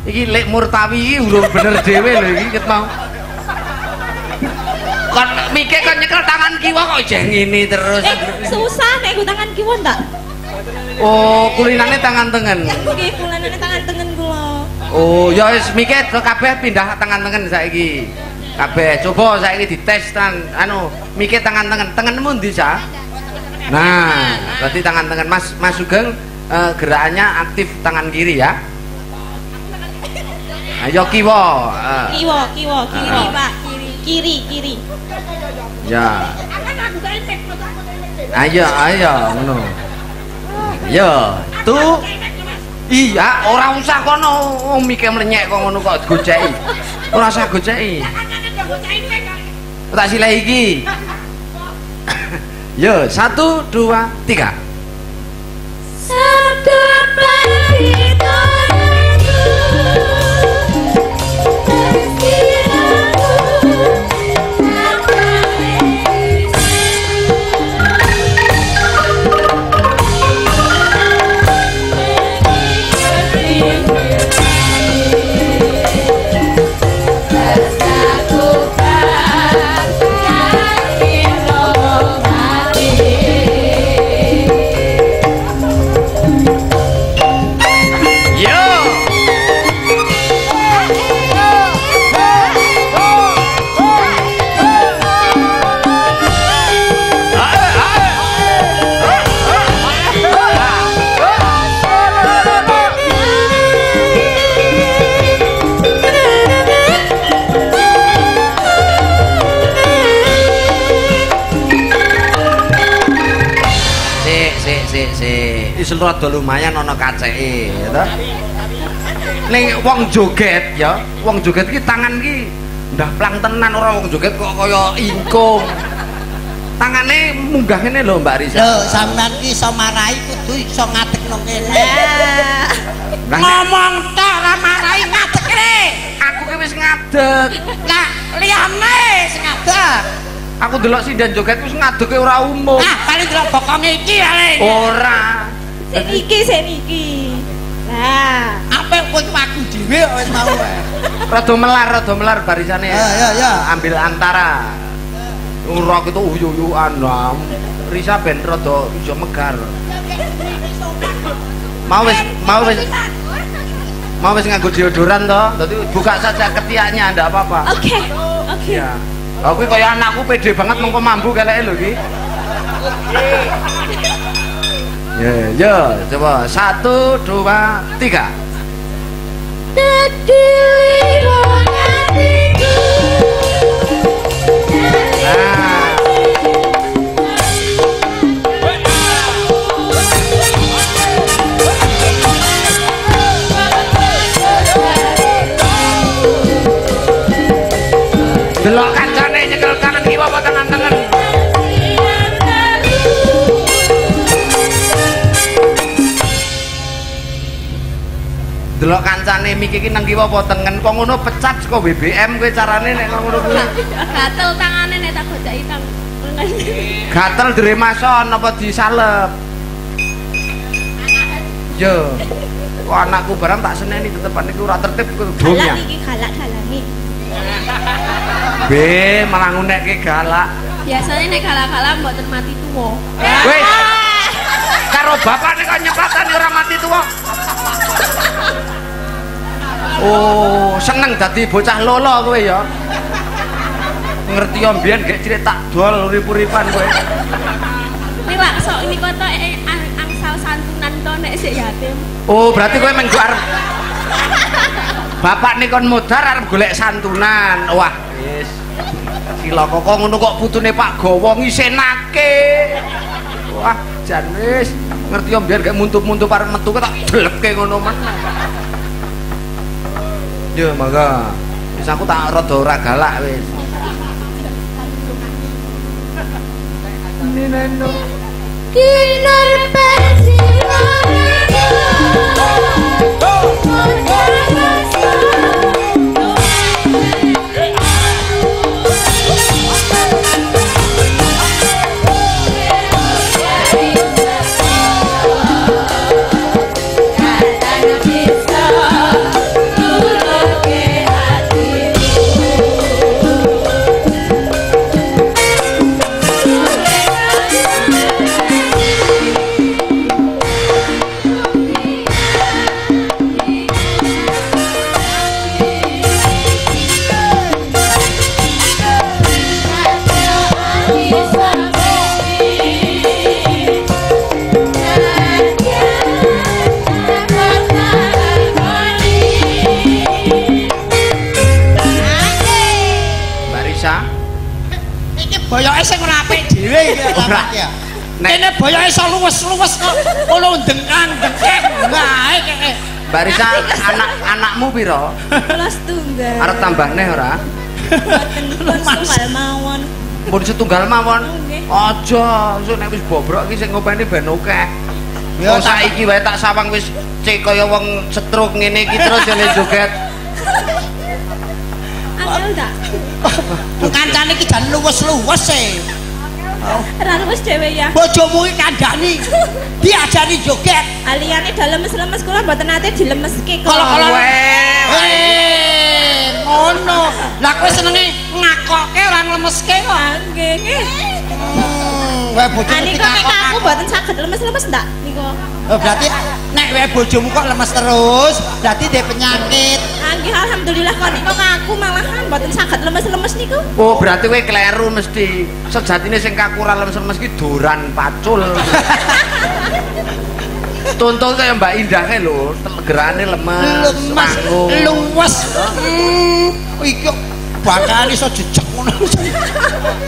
Iki Lek Murtawi iki urung bener dhewe lho iki ket mau. Kon mike kon nyekel tangan kiwa kok jeh ngene terus. Susah nek tangan kiwa ndak? Oh, kulinane tangan tengen. Nggih, kulinane tangan tengen kula. Oh, ya wis mike kabeh pindah tangan tengen saiki. Kabeh coba saiki dites tan anu mike tangan tengen. Tengenmu ndi, Sa? Nah, berarti tangan tengen Mas Mas Sugeng gerakannya aktif tangan kiri ya. Ayo kiwa. Kiwa, kiwa, kiri, Pak. Kiri, kiri. Ya. Ayo, ayo ngono. Ya, tu. Iya, ora usah kono mike mlenyek kok ngono kok goceki. Ora usah goceki. Tak sileh iki. Yo, 1 2 3. Sabda Pandita. Sik sik. Wis rada lumayan ana kaceke, ya toh. Ning wong joget ya, wong joget iki tangan iki ndaplang tenan ora wong joget kok kaya ingkung. Tangane munggah ngene lho Mbak Risa. Lho, sampean ki iso marahi kudu iso ngadegno kene. Ngomong tok ora marahi ngadeg kene. Aku ki wis ngadeg. Lah, liyane sing ngadeg. Aku delok sinden joget wis ngadege ora umum. Ah, paling delok bokonge iki paling. Ora. Sing iki, sing iki. Lah, apik kowe waku dhewe kok wis mau. Rada melar barisane. Ya, ya, ya. Ambil antara. Ora itu uyuyuan lah. Risa ben rada iso megar. Mau wis nganggo deodoran toh. Dadi buka saja ketiaknya ndak apa-apa. Oke. Oke. Ya. Lah kuwi kaya anakku pede banget mengko mambu keleke lho iki. Ya, ya, coba 1 2 3. Dadi wong atiku. Nah. Delok kancane nyekel kanan kiwa apa tengen-tengen. Delok kancane miki iki nang kiwa apa tengen kok ngono pecat saka BBM kowe carane nek ngono kuwi. Gatel tangane nek tak goceki tang. Gatel dremason apa disalep? Yo. Kok anakku barang tak seneni tetepan iku ora tertib galak iki galak dalange. B malah ngunekke galak. Biasanya nek galak-galak mboten mati tuwa. Wis. Karo bapakne kok nyepatane ora mati tuwa. Oh, seneng dadi bocah lolo kowe ya. Ngerti yo mbiyen gek cilik tak dol urip-uripan kowe. Nek lak sok niku to angsal santunan to nek sik yatim. Oh, berarti kowe menggo arep bapak nih kon modar arep golek santunan. Wah, wis. Cilaka kok ngono kok putune Pak Gowo ngisenake. Wah, jan wis. Ngerti yo mbiyen gek muntup-muntup arep metu tak dlepke ngono meneh. Yo monggo. Wis aku tak rada ora galak wis. Nino Kinar Boyoke sing ora apik dhewe iki ora. Kene boyoke iso luwes-luwes kok ngono ndengkang-ndengkeng wae keke. Mbak Risa, anak-anakmu pira? Kula setunggal. Arep tambah neh ora? Mboten, pun setunggal mawon. Pun setunggal mawon. Aja, esuk nek wis bobrok iki sing ngopeni ben akeh. Ya saiki wae tak sawang wis cek kaya wong stroke ngene iki terus jane joget. Angel ndak? Kancane iki jan luwes-luwes e. Ora luwes dhewe ya. Bojomu iki kandhani. Diajari joget. Aliyane do lemes-lemes kula mboten nate dilemeske kok. Kala-kala. Ngono. Lah kowe senenge ngakoke ora nglemeske kok. Nggih, nggih. Wae bojomu iki nek aku mboten saged lemes-lemes ndak niku. Oh, berarti nek wae bojomu kok lemes terus, berarti dia penyakit. Nggih, alhamdulillah kok niku aku malahan mboten saged lemes-lemes niku. Oh, berarti kowe kleru mesti. Sejatine sing kaku ora lemes-lemes ki doran pacul. Contoh kaya Mbak Indah kae lho, gerakane lemes, lemes, luwes. Iki bakal iso jejeg ngono.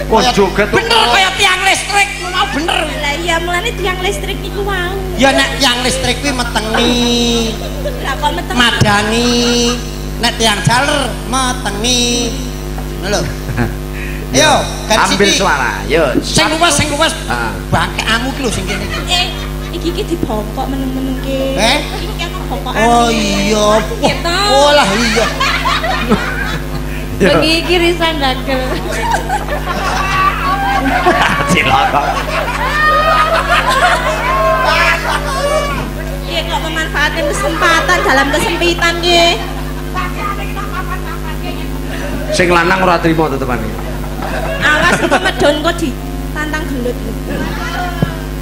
Kok joget bener kaya tiang listrik ngono bener. Lah iya mulane Ditekeli tiang listrik niku wau. Ya nek tiang listrik kuwi metengi. Lah kok metengi? Madangi. Nek tiang jaler metengi. Ngono lho. Ayo, ambil suara. Yo, sing luwes, sing luwes. Bangkekmu ki lho sing kene iki. Iki iki dibongkok meneng-meneng ki. Iki ana bongkokan. Oh iya. Oh lah iya. Bengi iki risan dagel. Cilaka. Iya kok memanfaatkan kesempatan dalam kesempitan ki. Sing lanang ora trimo tetepan iki. Awas iki medhon kok ditantang gelut.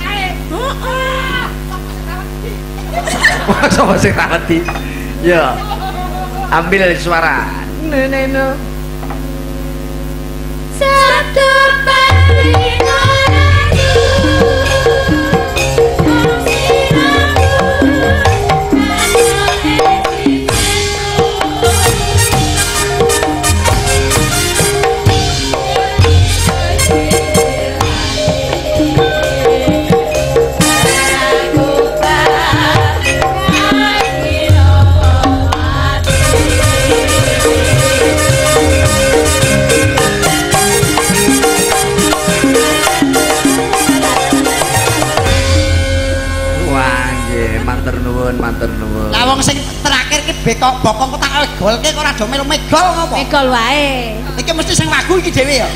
Heeh. Sapa sing ra wedi? Ya. Ambil suara. Nene. Sabtu pagi. Lah wong sing terakhir ki bekok bokong kok tak golke kok ora do melu megol ngopo? Megol wae. Iki mesti sing wagu iki dhewe ya.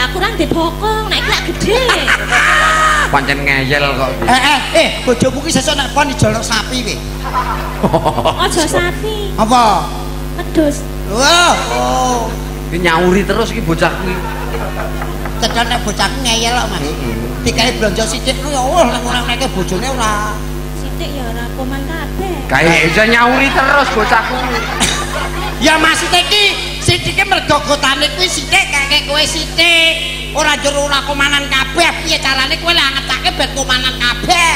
Aku ora ndek bokong, nek iki lak gedhe. Pancen ngeyel kok. Bojomu ki sesuk nek pon dijolok sapi piye? Aja sapi. Apa? Wedhus. Wah, oh. Iki nyauri terus iki bocah kuwi. Cedhak nek bocahku ngeyel kok, Mas. Dikae blonjo sithik ya Allah nek ora neke bojone ora. Sithik ya ora koman kabeh. Kae iso nyauri terus bocahku. Ya maksud iki sithike mergo gotane kuwi sithik keke kowe sithik. Ora njur ora komanan kabeh. Piye carane kowe lak ngetake ben komanan kabeh?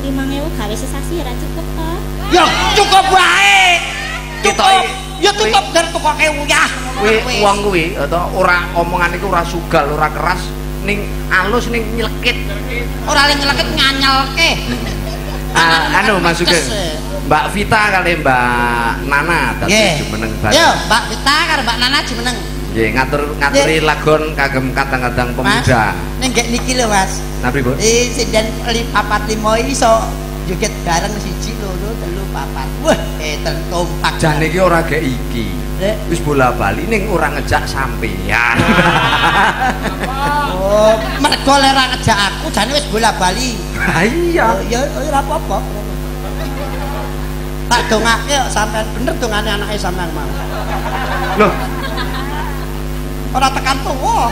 5.000 gawe sesasi ora cukup kok. Ya cukup wae. Cukup. Ya tutup der tukoke uyah. Kuwi wong kuwi atau ora omongan iku ora sugal, ora keras, ning alus ning nyelekit. Ora le nyelekit nganyelke. Anu Mas Sugeng. Mbak Vita kali Mbak Nana dadi jumeneng bareng. Yo, Mbak Vita karo Mbak Nana jumeneng. Nggih, ngatur-ngaturi lagon kagem kadang-kadang pemuda. Ning gek niki lho, Mas. Napa, Bu? Sinden 45 iso joget bareng 1 2 3 4. Wah, eten kompak. Jane iki ora gek iki. Wis bola-bali ning ora ngejak sampeyan. Oh, mergo lek ora ngejak aku jane wis bola-bali. Ha iya. Ya ora apa-apa. Tak dongake kok sampean bener dongane anake sampean mau. Loh. Ora tekan tuwa.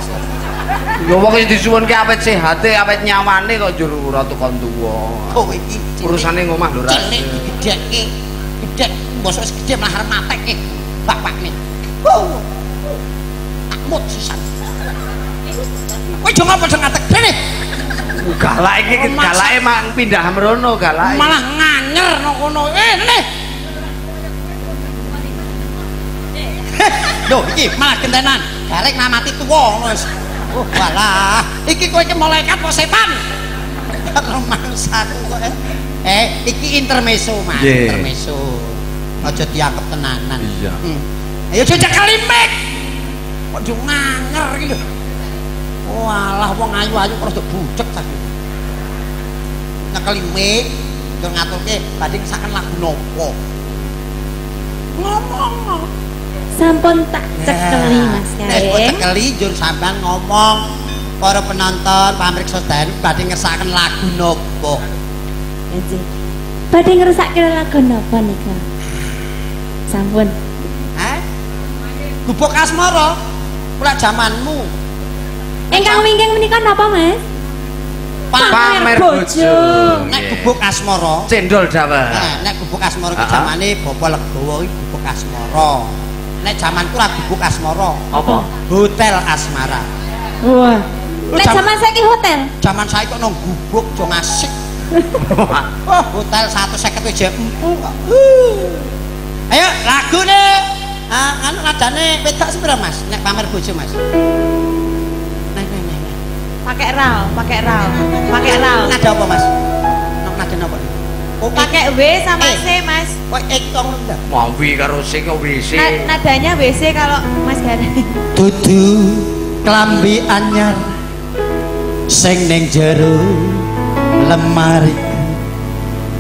Ya wong iki disuwunke awet sehate, awet nyawane kok njur ora tekan tuwa. Kowe iki urusane ngomah lho ra. Cilik digedhekke. Gedhek mbosok wis gedhe malah arep matekke bapakne. Tak mut sisan. Kowe jo ngopo do ngatek dene? Galak iki galake mak pindah mrono galake. Malah nganyer nang kono. Rene. Lho iki malah gentenan. Garek ngamati tuwa ngono wis. Oh walah, iki kowe iki malaikat apa setan? Rumangsaku kok. Iki intermezzo, Mas, intermezzo. Aja dianggep tenanan. Iya. Ayo cekel mic. Kok yo nganger iki lho. Walah wong ayu-ayu kok rada bucek ta iki. Nyekeli mic, yo ngaturke badhe ngesaken lagu nopo. Ngomong. Sampun tak cekeli Mas kae. Nek cekeli njur sampean ngomong para penonton pamriksa sedaya badhe ngersakaken lagu nopo. Nggih. Badhe ngersakaken lagu napa nika? Sampun. Hah? Gubuk Asmara. Kula jamanmu. Ingkang wingking menika napa Mas? Pamer bojo. Nek Gubuk Asmara cendol dawet. Nek Gubuk Asmara ki jamane Bapak Legowo iki Gubuk Asmara. Nek jamanku ora Gubuk Asmara. Apa? Hotel Asmara. Wah. Nek jaman saiki hotel. Jaman saiki kok nang gubuk jo ngasik. Oh, hotel 150 wis empu kok. Ayo lagune. Anu nadane wedok sepira Mas? Nek pamer bojo Mas. Nah, nah, nah. Pakai ral, pakai ral, pakai ral. Nada apa, Mas? Nok nada napa? Oh, Pakai W sama C, Mas. Kok E tong lho. Mau W karo C kok WC. Nadanya WC kalau Mas Gareng. Dudu klambi anyar sing ning jero lemari,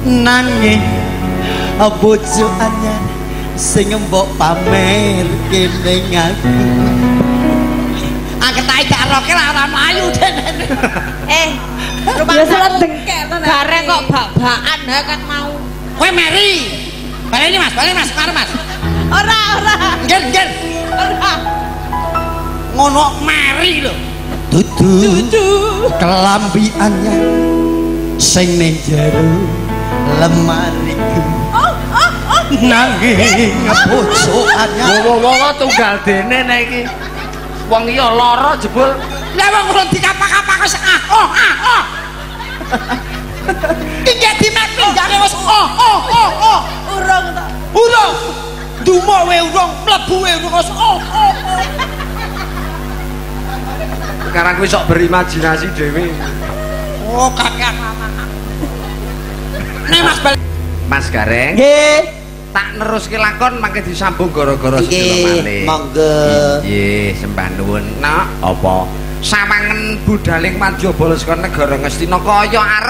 nanging bojo anyar sing mbok pamerke ning aku. Angket ae gak roke lah ora mlayu dene. Ya salah dengkek to. Gareng kok bak-bakan ha kan mau. Kowe meri. Baleni Mas, baleni Mas, karo Mas. Ora, ora. Nggih, nggih. Ora. Ngono meri lho. Dudu kelambi anyar sing ning jero lemariku. Nanging bojo anyar. Wo tunggal dene nek iki. Wong iya lara jebul. Lah wong urung dikapak-kapak wis ah oh ah oh. Iki dimek pinggange wis oh oh oh oh. Urung to. Urung. Dumo we urung, mlebu we urung wis oh oh oh. Sekarang kuwi sok berimajinasi dhewe. Oh, kakek lama. Nek Mas balik Mas Gareng. Nggih. Tak neruske lakon mangke disambung gara-gara sedina malih. Monggo. Nggih, sembah nuwun. Nok, Apa? Sawangen budaling Madyabala saka negara Ngastina kaya arep